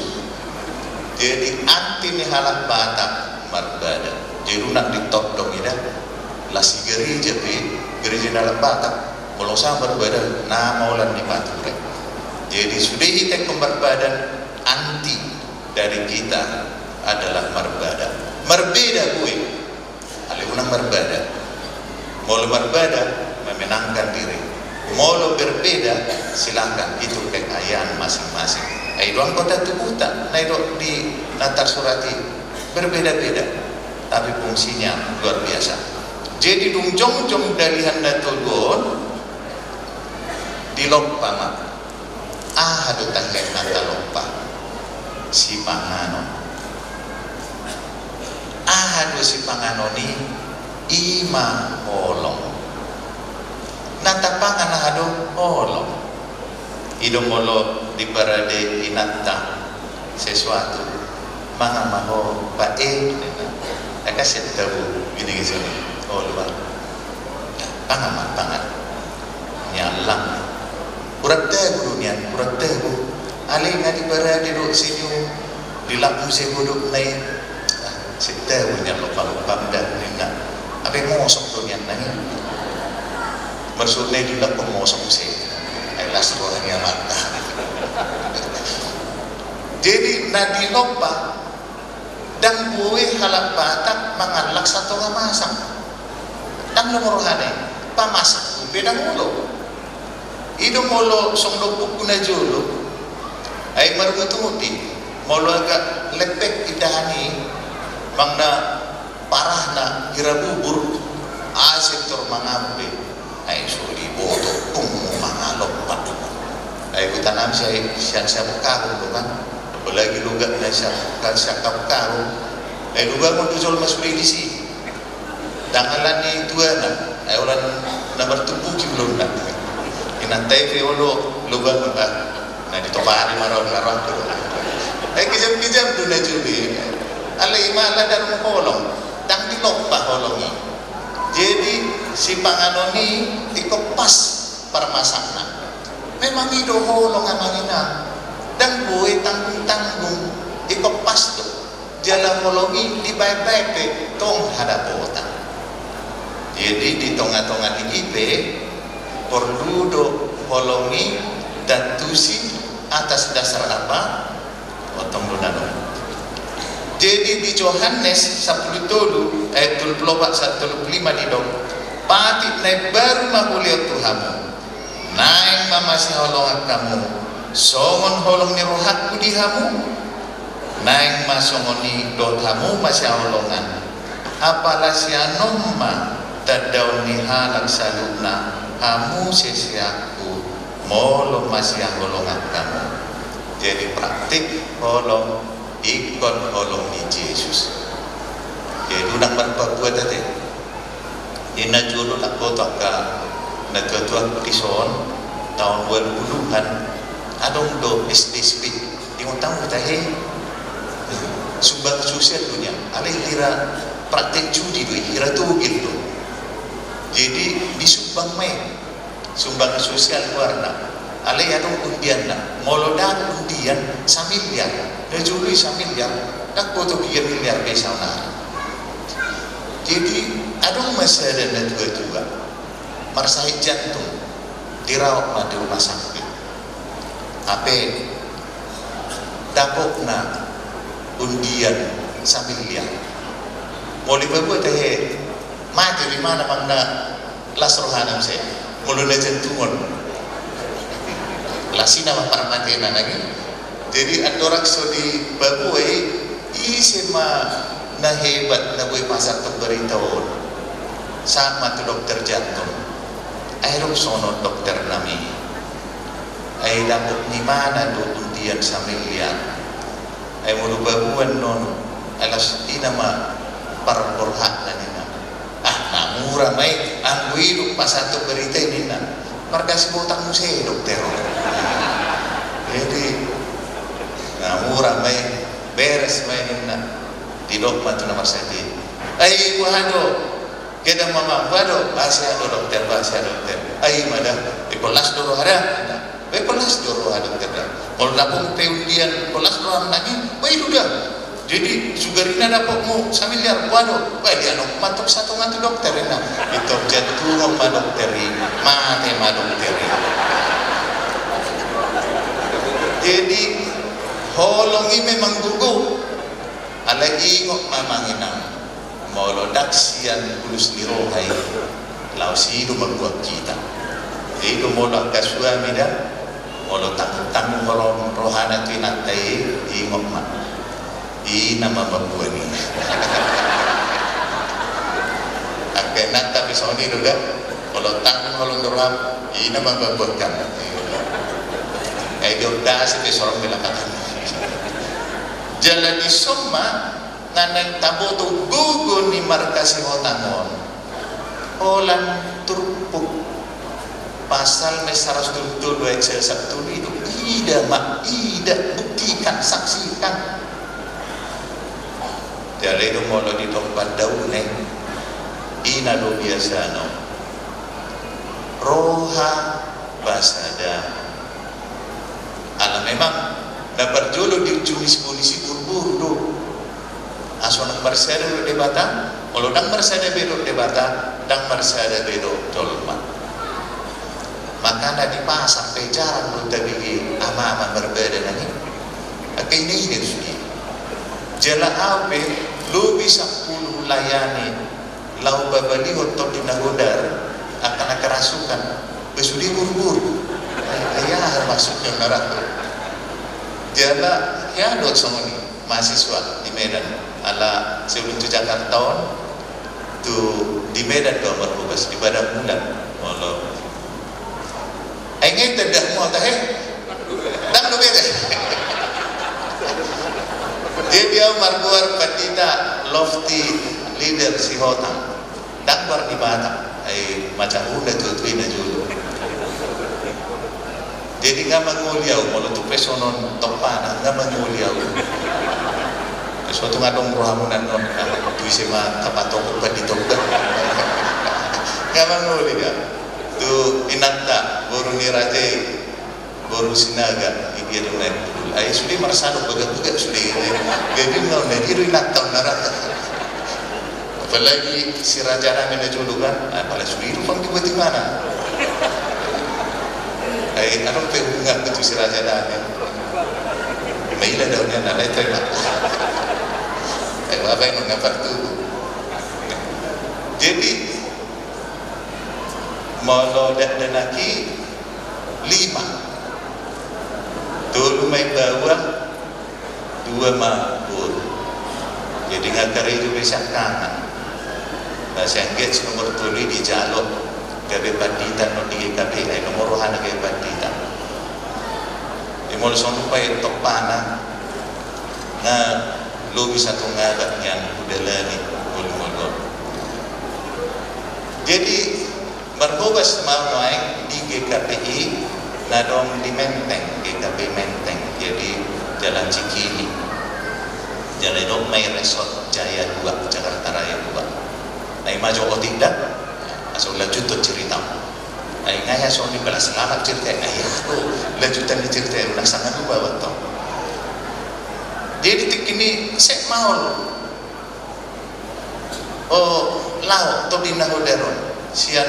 Jadi anti ni halak Batak marbada. Jadi unang ditondong i da. Las i gareja pe, gareja ni halak Batak. Molo sahat marbada, nama holan ni pature. Jadi sude hita ingkon marbada, anti dari kita adalah marbada. Marbeda boi, alai unang marbada. Molo marbada, memenangkan diri. Molo berbeda, silakan, itu kekayaan masing-masing. Ai do angka tubuhta, na didok di na tarsurat i, berbeda-beda, tapi fungsinya luar biasa. Jadi dung jongjong dalihan na tolu on, dilompa ma. Aha do tahe na talompa? Sipanganon. Aha do sipanganon i? I ma holong. Na tapangan aha do? Holong. I do molo diparade inanta sesuatu, mangan ma ho, Pak, e, ninna. Angka sian tabo binege songon i. Olo, Pak. Pangan ma, pangan. Niallang. Hurang tabo do nian, hurang tabo. Alai nga diparade do senyum, dilak muse godangna i. Ah, sai tabo nian lompa-lompam da, ninna. Hape mosok do nian nang i. Maksudna i dilak mosok muse. Ai las roha ni amanta. Jadi na dilompa, ndang boi halak Batak mangallang satonga masak. Anu molo rohana i, pamasak pe ndang olo. I do molo songon ompunku na jolo, ai marungutungut i, molo agak lepek indahan i, manang na parahna hira bubur, asa tor mangambe, ai so diboto, pung mangalompat. Ai hutanami sian, sian Sihabukabung do kan, apalagi logatna sian, kan Sihabukabung. Ai hubangun do jolma sude disi. Ndang alani tuana, ai holan na martumpu jumlahna. Inanta i pe olo, loba ma, na ditopari ma rohana, rohana. Ai kejam-kejam do na jolo i. Alai ima ala dalan holong, ndang dilompa holong i. Jadi sipanganon i ingkon pas parmasakna. Memang i do holong, amang inang. Ndang boi tanggung-tanggung, ingkon pas do. Jala holong i dibaen-baen pe tong hadapotan. Jadi di tonga-tonga ni i pe porlu do holong i tantusi atas dasar apa? Otong do na dong. Jadi di Johannes sampulu tolu ayat tolu pulu opat sahat tolu pulu lima didok, patik na imbaru ma huulehon tu hamu. Naeng ma masihaholongan hamu, songon holong ni rohangku di hamu. Naeng ma songon i dohot hamu masihaholongan. Apala sian on ma tandaon ni halak saluhutna hamu siseanku, molo masihaholongan hamu. Jadi praktik holong ingkon holong ni Jesus. Jadi unang marpabuat ate. Di na jolo nanggo tu angka na tua-tua dison, taon dua puluhan, adong do S D S P. Di kota tahe, sumbangan sosial do nian. Alai hira praktek judi do i, hira togel do. Jadi disumbang ma i. Sumbangan sosial goarna. Alai adong undianna. Molo dapot undian samiliar, na jolo i samiliar, ndang boto piga miliar be saonari. Jadi adong ma sada na tua-tua marsahit jantung, dirawat ma di rumah sakit. Hape dapotna undian samiliar. Molo dipabuat tahe, mate do imana manang na las rohana muse, molo na jantung on. Las i nama parmatena nangkin. Jadi andorang so dipabuat i, ise ma na hebat na boi pasahat tu barita on? Sahat ma tu dokter jantung. Ai adong songon dokter nami. Ai dapot ni imana do undian samiliar. Ai molo pabuat on, ai las i nama parborhatna ninna. Ah, na mura ma i, anggo i do pasahat tu barita i ninna. Marga Sibotang muse dokter. Jadi na mura ma i, beres ma i ninna. Didok ma tu na marsahit i. Ai boha do? Gabe ma, boha do? Bah, sehat do dokter, bah, sehat do dokter. Ai ima da, ingkon las do roha da. Bah, ingkon las do roha dokter da. Molo dapot pe undian ingkon las roha nangkin, bah, i do da. Jadi sugar i na dapotmu samiliar, boha do? Bah, dianon ma antong satonga tu dokter ninna. Itop jantung on ma dokter i, mate ma dokter i. Jadi holong i memang gogo. Alai ingot ma, amang inang, molo ndang sian bulus ni roha i, laos i do mambuat hita. I do molo angka suami da, molo tanggung-tanggung rohana tu inanta i, ingot ma, i nama mambuat i. Angka inanta pe songon i do da, molo tanggung holong ni roham, i nama mambuat kan. Ai do da si pe sorong belakang. Jala dison ma na naeng taboto gogo ni markasihotang on. Holan turpuk. Pasal ma i saratus tolu ayat sada sahat tolu i do. Ida ma, ida, buktikan, saksikan. Jala i do molo didok pandaune, i na do biasana. Roha basada. Ala memang na parjolo diujungi sibolis i boru-boru do. Asa ndang marsada dohot Debata, molo ndang marsada be dohot Debata, ndang marsada be dohot jolma. Makana di pasar pe jarang do tabege ama-ama marbada nangkin. Angka ina-ina do sude. Jala au pe lobi sampulu hulayani. Laho pabalihon Tondi na Godar, angka na kerasukan, be sude buru-buru. Ai aha maksudna na ra tu? Jala hea do songon i mahasiswa di Medan, ala sebelum tu Jakarta on, tu di Medan do marhobas, di Padang Bulan. Molo Ai ngetet dah mual tahe. Ndang do bete. Jadi au margoar Pandita Lofty Leader Sihotang. Ndang goar ni Batak. Ai macam unda tu tu ina julu. Jadi nga mangoli au molo tu pe songon tompana nga mangoli au. Suatu ngadong rohamuna non tu ise ma tapatokon Pandita uda. Nga mangoli au. Tu inanta boru ni raja i, boru Sinaga, i dia do naeng pudul. Ai sude marsadok bagak-bagak sude i. Jadi nga on na dia do inanta on na ra. Apalagi si Raja Dame na jolo kan, apalagi sude i do pang di boti mana. Ai adong pe hubungan tu si Raja Dame. Maila daun na lai terima. Ai apa yang ngapar tu. Jadi Molo dakdanak i lima. Tolu ma imbaoa, dua ma boru. Jadi nga karejo be siangkangan. Ba siangkangan si nomor tolu i dijalo gabe pandita non di G K P I, ai nomor rohana gabe pandita. Di molo songon i pe tompana nga lobi satonga abad nian hudalani ngolu-ngolu on. Jadi marhobas ma au nuaeng di G K P I na adong di Menteng, G K P I Menteng, jadi Jalan Cikini. Jala didok ma i Resort Jaya dua, Jakarta Raya dua. Na i ma jo otik da, asa ulajuthon cerita. Ai nga ia songon i balas lalap cerita, ai ia tu lanjutan ni cerita i unang sanga dua bawa tong. Jadi tingki ni sek maol. O, lao Tondi na Godar on sian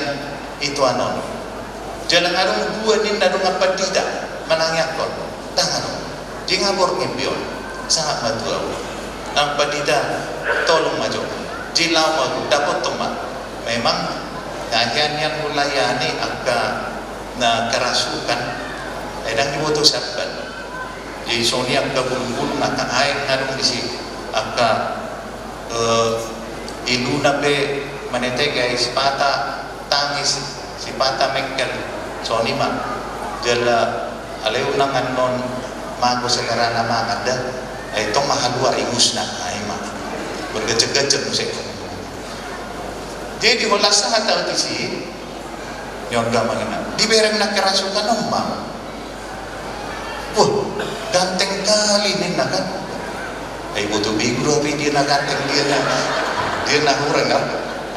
itoan on. Jala nga adong dua ninna dongan pandita manangiangkon. Ndang adong. Jadi nga borngin be on. Sahat ma tu au. Nang pandita, tolong ma jo. Jadi lao ma ahu, dapothon ma. Memang na hea nian hulayani angka na kerasukan. Ai ndang diboto siamban. Jadi songon i angka bulung-bulung angka aek na adong disi, angka, eh, iluna pe maneteke ai sipata tangis, sipata mengkel, songon i ma. Jala alai unang annon mago selerana mangan da, ai tong ma haluar ingusna, ai ma. Bergejek-gejek muse. Jadi holan sahat au disi, Ni on do amang inang, dibereng na kerasukan on ma. Wah, ganteng kali ninna kan. Ai boto begu do hape dia na ganteng, dia na, dia na hurang kan.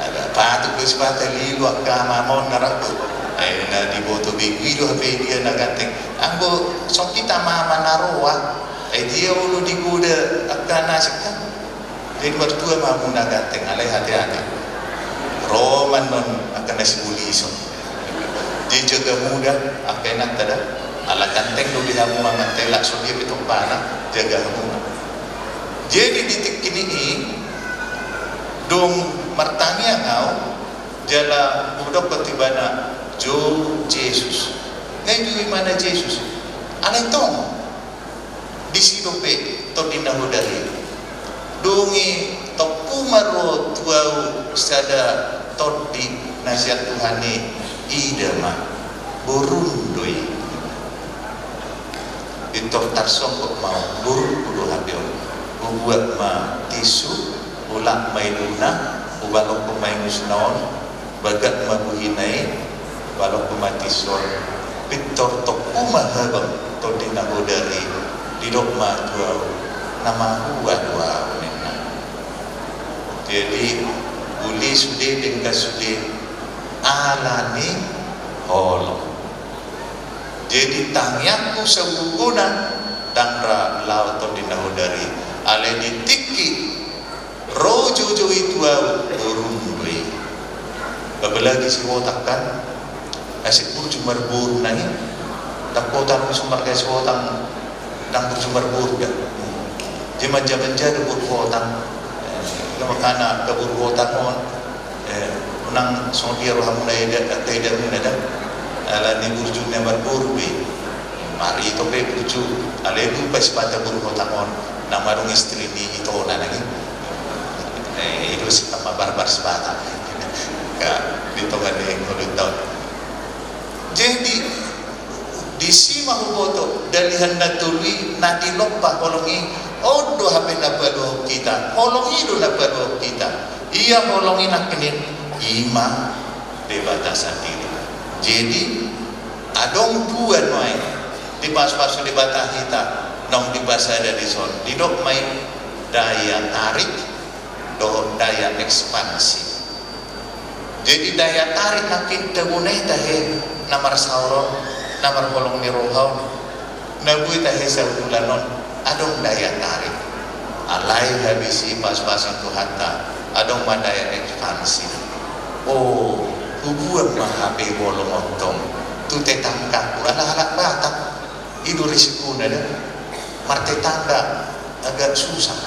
Ada patut do sipata lilu angka amang on na ra tu. Ai na diboto begu i do hape dia na ganteng. Anggo songon hita amang na roa, ai dia olo digoda angka na asing kan. Jadi martua ma hamu na ganteng, alai hati-hati. Ro ma annon angka na sibolis on. Jadi jaga hamu da angka inanta da. Ala ganteng do di hamu amanta i, laos songon dia pe tompana, jaga hamu ma. Jadi di tingki ni i dung martangiang au, jala hudokkon tu ibana, jolo Jesus. Nga ijo ibana Jesus. Alai tong. Disi dope Tondi na Godar i. Dung i tompu ma ro tu au sada tondi na sian Tuhan i, ida ma, borun do i. Pintor tarsonggot ma au, borungku do hape on. Hubuat ma tisu, hulak ma iluna, hubalokko ma ingusna on, bagak ma buhina i, balokko ma tisu on, pintor tompu ma habang Tondi na Godar i, didok ma tu au, na mahua do au ninna. Jadi, uli sude denggan sude, ala ni holong. Jadi, tangiangku sagogona, ndang ra lao Tondi na Godar i, alai di tingki ro joujou i tu au, borungku do i. Apalagi Sihotang kan, asa burju marboru nai. Ndang hotang so marga Sihotang, ndang burju marboru da. Jadi manja-manja do boru Hotang. Eh, makana angka boru Hotang on, e, Unang songon dia rohamuna, eda, angka edamuna da. Alani burju na marboru be. Marito pe burju. Alai lupa sipata boru hotang on. Na madung istri ni itona nai. Eh, i do sipata mabarbar sipata. Ka, di tonga ni ngolunta on. Jadi, disi ma huboto, dalihan na tolu i na dilompa holong i, on do hape na paluahon hita, holong i do na paluahon hita. Ia holong i nangkining, i ma Debata sandiri. Jadi, adong dua nuaeng dipasupasu Debata hita, naung dipasada dison, didok ma i daya tarik dohot daya ekspansi. Jadi daya tarik nangkin tabo na i tahe na marsaor on, na marholong ni roha on, na boi tahe saundulan on, adong daya tarik. Alai habisi pasupasu ni Tuhanta, adong ma daya ekspansi. O, hubuan ma hape holong on tong tu tetanggaku, ala halak Batak. I do risikona da. Martetangga agak susah.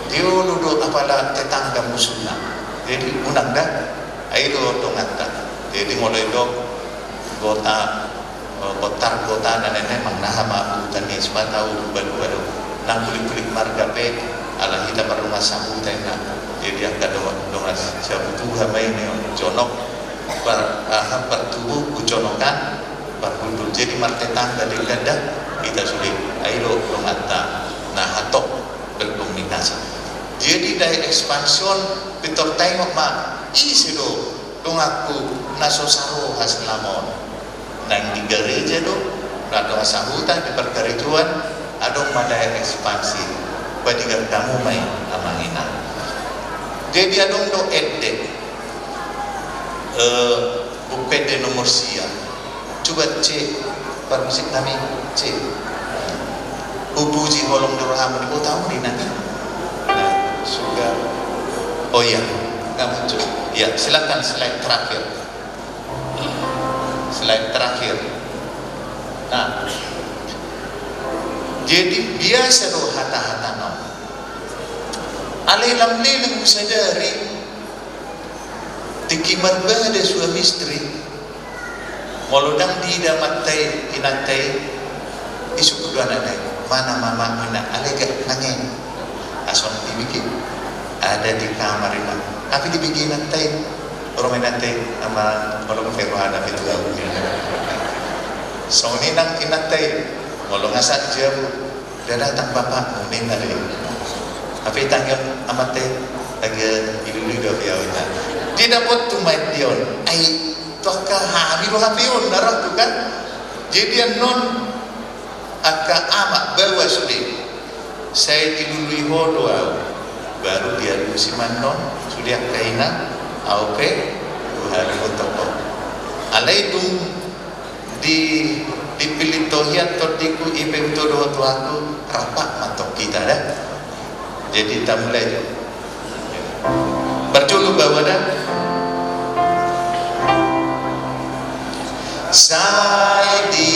Dia olo do apala tetangga musuhna. Jadi unang da. Ai do donganta. Jadi molo idok gota, eh, botar gota na nene mangnaha ma huta ni sipata ulu balu balu. Nang kulik-kulik marga pe ala hita mardongan sahuta inna. Jadi angka dongan, dongan sabutuha ma i ni jonok. Par, aha, partubu, hujonokan, parhundul. Jadi martetangga denggan da hita sude. Ai do donganta na hatop berkomunikasi. Jadi daya ekspansi on pintor taingot ma, ise do donganku na so saroha selama on. Naeng di gareja do, na dongan sahuta di parkarejoan, adong ma daya ekspansi. Padigak hamu ma i amang inang. Jadi adong do ende. Eh, buku ende nomor sia. Coba cek parmusik nami, cek. Hupuji holong ni rohamu di kotamu di nami. Nah, sudah. Oh iya, nggak muncul. Ya, silakan slide terakhir. Slide terakhir. Nah, jadi biasa do hata-hata nami. Alai lam leleng sadari. Tingki marbada suami istri, molo ndang diida amanta i inanta i, isungkun do anakna i, mana mamamu inna, alai gak nange. Asa on dibege, ada di kamar inna. Tapi dibege inanta i, ro ma inanta i, ama, molo pe rohana pe tu au. Songon i nang inanta i, molo nga sahat jabu, "Udah datang bapakmu," ninna do i. Hape itangion amanta i, "Age ilului do hape au," inna. Didapot tu ma ende on. Ai tu angka hami do hape on na roha tu kan. Jadi annon angka amak baoa sude. Sai dilului ho do au. Baru dialusi ma annon sude angka ina, au pe hualuhon ho. Alai dung di, dipillit ho hian tondingku, i pe hutodo ho tu aku, rap ma antong hita da. Jadi tamulai jo. Parjolo baoa da. Sai di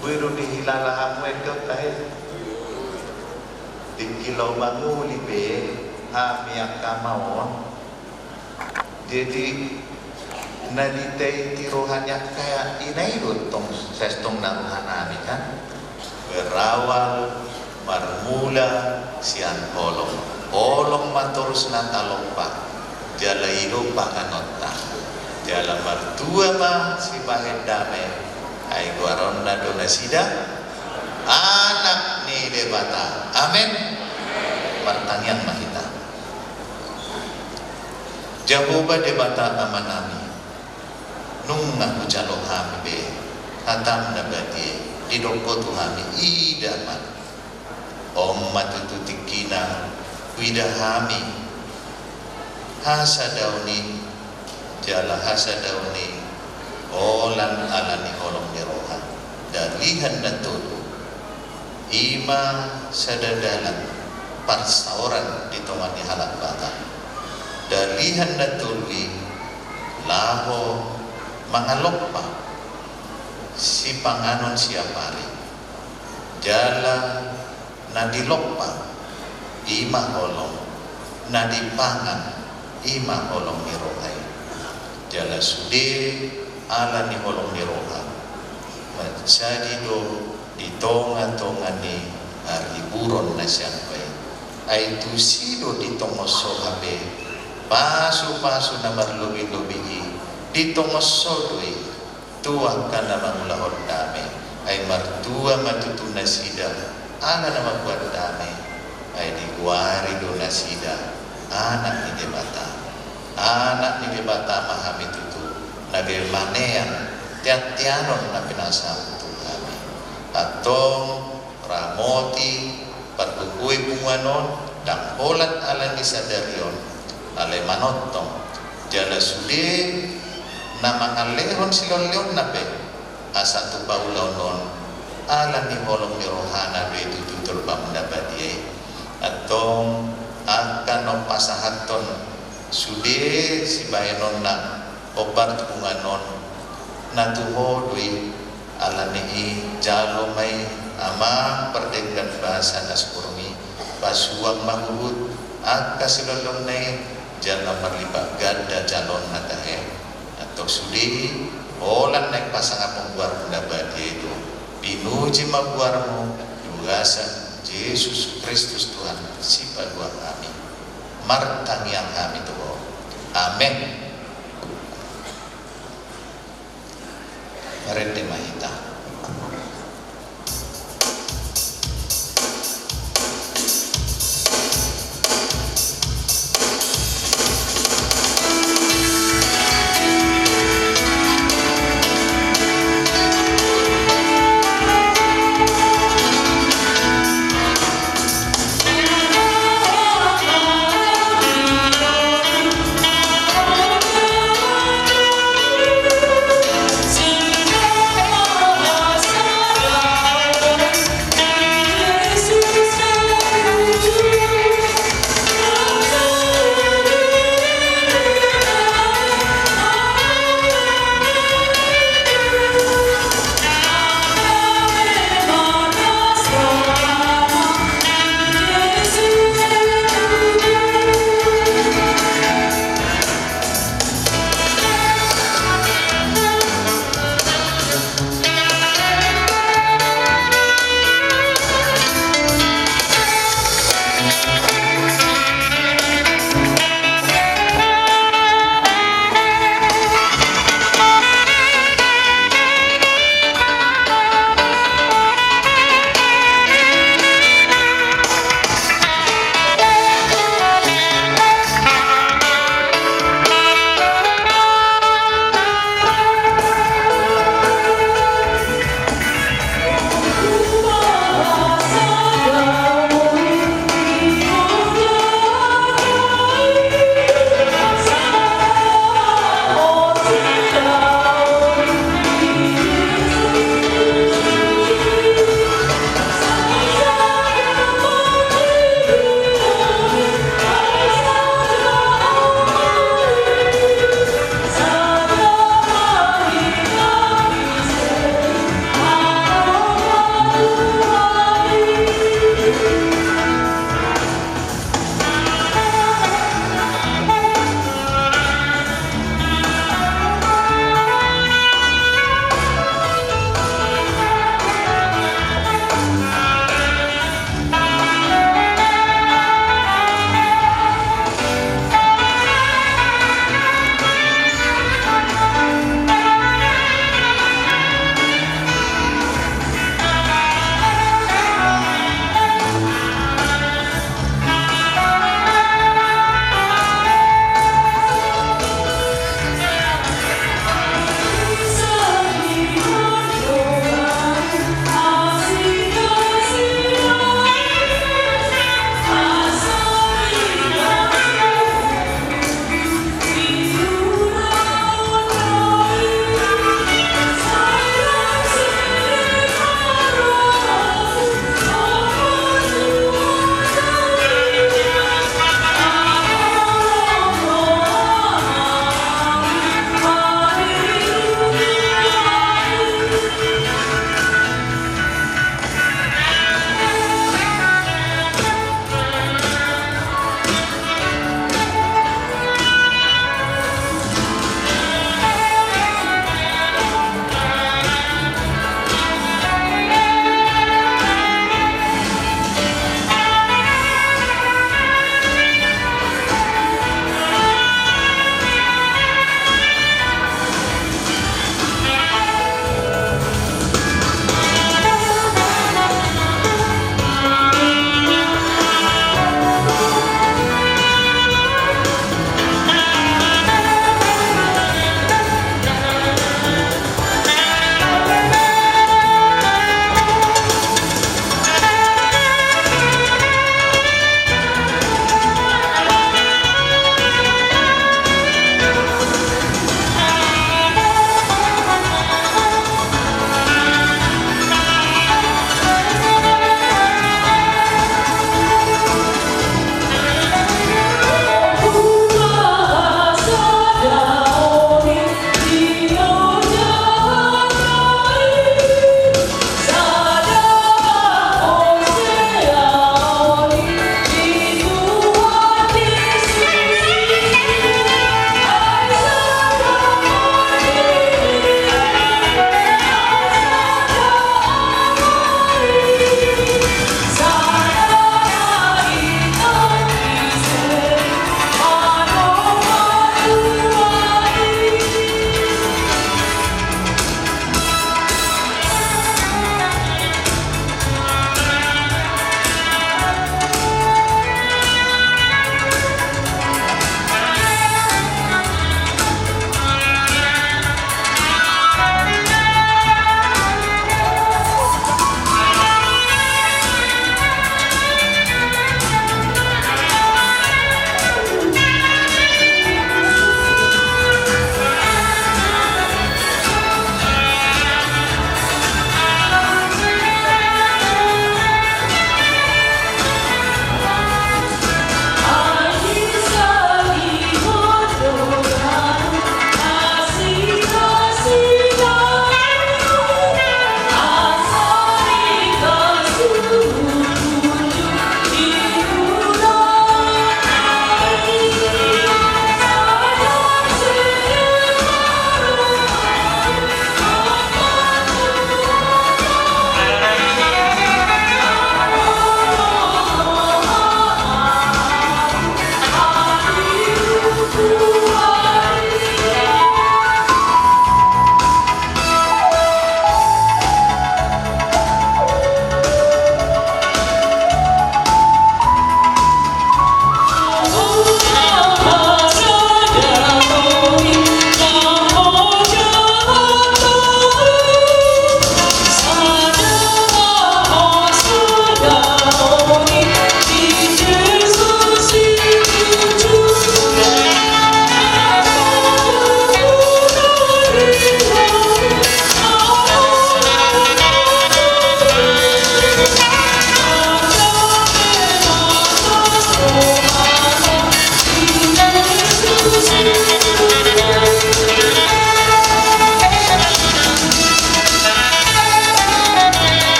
Boi do dihilala hamu ende on tahe. Tingki laho mangoli pe hami angka ama on. Jadi, na ditaiti rohana angka ina i do tong, sai tong na rohanami kan. Berawal, marmula, sian holong. Holong ma torus na talompa. Jala i do panganonta. Jala martua ma sibahen dame. Ai goaronna do nasida anak ni Debata. Amen. Martangiang ma hita. Jahowa Debata Amanami, nunga hujalo hami be hataM na badia i, didok Ho tu hami, ida ma. On ma tutu tingkina huida hami hasadaon i, jala hasadaon i holan ala ni holong ni rohaM. Dalihan na tolu i ma sada dalan parsaoran di tonga ni halak Batak. Dalihan na tolu i laho mangalompa sipanganon siapari. Jala na dilompa i ma holong, na dipangan i ma holong ni roha i. Jala sude ala ni holong ni roha manjadi do di tonga-tonga ni hariburon na sian Ho i. Ai tusi do ditongos Ho hape pasu-pasu na marlobi-lobi i, ditongos Ho do i tu angka na mangulahon dame. Ai martua ma tutu nasida ala na mamboan dame. Ai digoari do nasida anak ni Debata. Anak ni Debata ma hami tutu, na gabe manean tian-tianon na pinasahatMu tu hami. Antong ramoti, pargogoi punguan on, ndang holan ala ni sadari on, alai manongtong. Jala sude na mangalehon silehon-lehonna pe asa tu paulaon on, ala ni holong ni rohaNa do i tutu tu lombaM na badia i. Antong angka na pasahathon sude sibahenonna hombar tu punguan on, na tu Ho do i. Ala ni i jalo ma i Amang pardenggan basa na sumurung i, pasuang ma huhut angka silehon-lehonna i, jala marlipat ganda jaloonna tahe. Antong sude i holan naeng pasangaphon goarMu na badia i do. Pinuji ma goarMu, di bagasan Jesus Kristus Tuhan Sipalua hami. Martangiang hami tu Ho. Amen. Marende ma hita.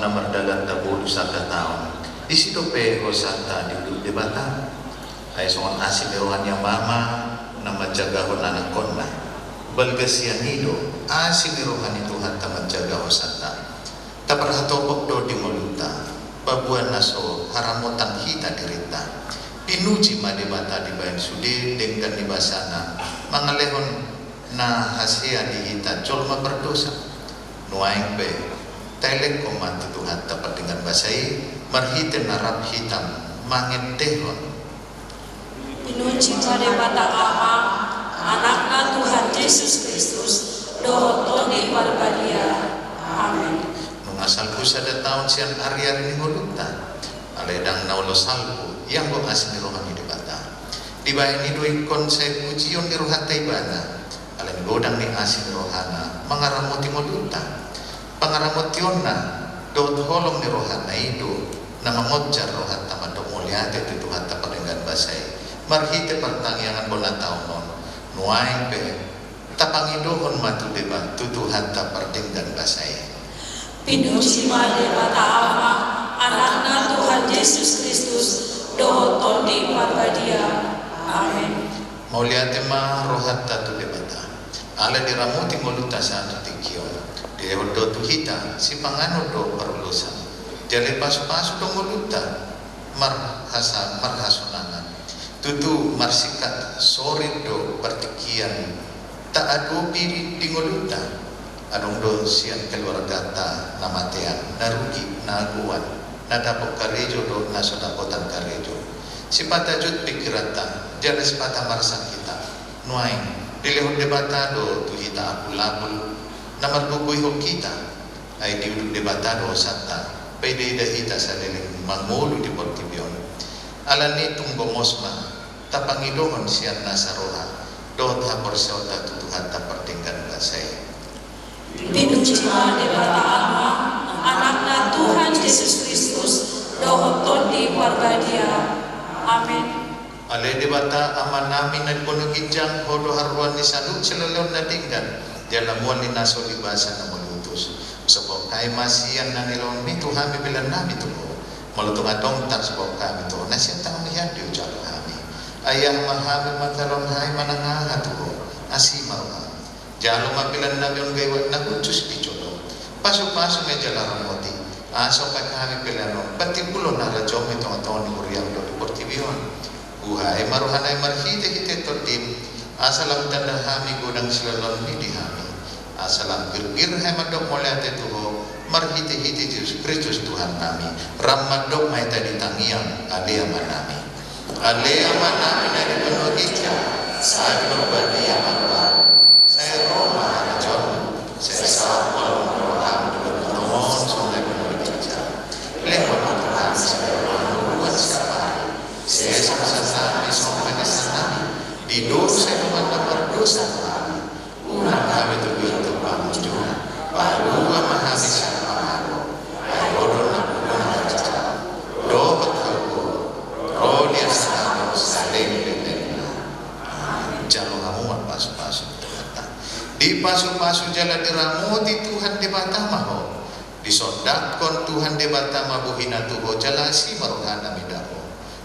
Na mardalan tabolus sada taon, disi dope hosanta diudut Debata. Ai songon asi ni roha ni amama na manjagahon anakkonna, balga sian i do asi ni roha ni Tuhanta manjaga hosanta. Taparhatopot do di ngolunta, paboa na so haramotan hita dirinta. Pinuji ma Debata dibahen sude denggan ni basana, mangalehon na hasea di hita jolma pardosa. Nuaeng pe, taelekhon ma tu Tuhanta pardenggan basa i, marhite na rap hita mangendehon. Pinuji ma Debata Ama, Anakna Tuhan Jesus Kristus, dohot Tondi Parbadia. Amen. Nunga salpu sada taon sian ariari ni ngolunta, alai ndang na olo salpu, ianggo asi ni roha ni Debata. Dibahen i do ingkon sai pujion ni rohanta Ibana, alani godang ni asi ni rohana mangaramoti ngolunta. Pangaramotionna dohot holong ni rohana i do na mangonjar rohanta mandok mauliate tu Tuhanta pardenggan basa i, marhite partangiangan bona taon on. Nuaeng pe, tapangidohon ma tu Deba, tu Tuhanta pardenggan basa i. Pinuji ma Debata Ama, Anakna Tuhan Jesus Kristus, dohot Tondi Parbadia. Amen. Mauliate ma rohanta tu Debata, ala diramoti ngolunta sahat tu tingki on. Dilehon do tu hita sipanganon dohot parhorasan, jala dipasupasu do ngolunta marhasa-, marhasonangan. Tutu marsingkat sorit do partingkian taadopi di ngolunta. Adong do sian keluarganta na matean, na rugi, na agoan, na dapot karejo dohot na so dapotan karejo. Sipata jut pingkiranta, jala sipata marsak hita. Nuaeng, dilehon Debata do tu hita apul-apul na margogoihon hita. Ai diudut Debata do hosanta, paida-ida hita saleleng mangolu di portibi on. Alani i tung gomos ma tapangidohon sian nasa roha dohot haporseaonta tu Tuhanta pardenggan basa i. Pinuji ma Debata Ama, Anakna Tuhan Jesus Kristus, dohot Tondi Parbadia. Amen. Ale Debata Amanami na di banua ginjang, Ho do haroan ni saluhut silehon na denggan, jala mual ni na so libasa na mauliutus. Husombahon hami ma sian na nilehonMi tu hami peleannami tu Ho. Molo tung adong tarsomba hami tu Ho, na sian tanganMi hian do hujalo hami. Ai aha ma hami mangalehon hami manang aha tu Ho, asi ma rohaM. Jalo ma peleannami on gaiwat na hushus di jolom. Pasupasu ma i jala ramoti, asa ungkap hami pelean on patimbulhon harajaonMu di tonga-tonga ni huriaM dohot di portibi on. Buhai ma rohanami marhite-hite TondiM, asa lam tanda hami godang silehonMi di hami. Asa lam girgir hami mandok mauliate tu Ho, marhite-hite Jesus Kristus Tuhannami. Ram mandok ma hita di tangiang, Ale Amanami. Ale Amanami na di banua ginjang, sai pinarbadia ma goarMu. Sai ro ma harajaonMu. Sai saut ma rohaM di banua tonga on songon na di banua ginjang. Lehon ma tu hami sadari on hangoluan siapari. Sesa ma sasatanami songon panesanami di dosa ni na mardosa tu hami. Unang hami togihon tu pangunjunan, palua ma hami sian pangago. Ai Ho do na punya harajaon dohot hagogoon, ro di hasahatan saleleng ni lelengna. Amen. Jalo hamu ma pasu-pasu ni Tuhanta. Dipasu-pasu jala diramoti Tuhan Debata ma ho. Disondanghon Tuhan Debata ma bohiNa tu ho jala asi ma rohaNa mida ho.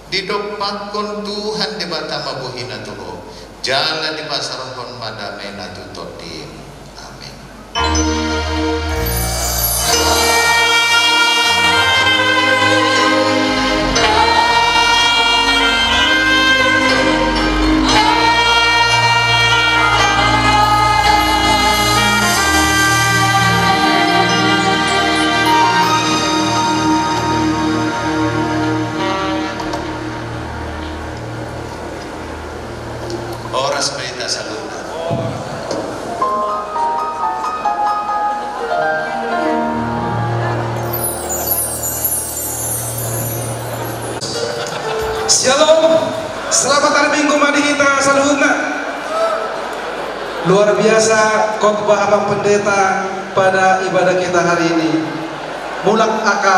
Didompakhon Tuhan Debata ma bohiNa tu ho, jala dipasarahon ma dameNa tu tondim. Amen. Horas ma hita saluhutna. Shalom. Selamat hari Minggu ma di hita saluhutna. Luar biasa khotbah Abang Pendeta pada ibadah kita hari ini. Mulak angka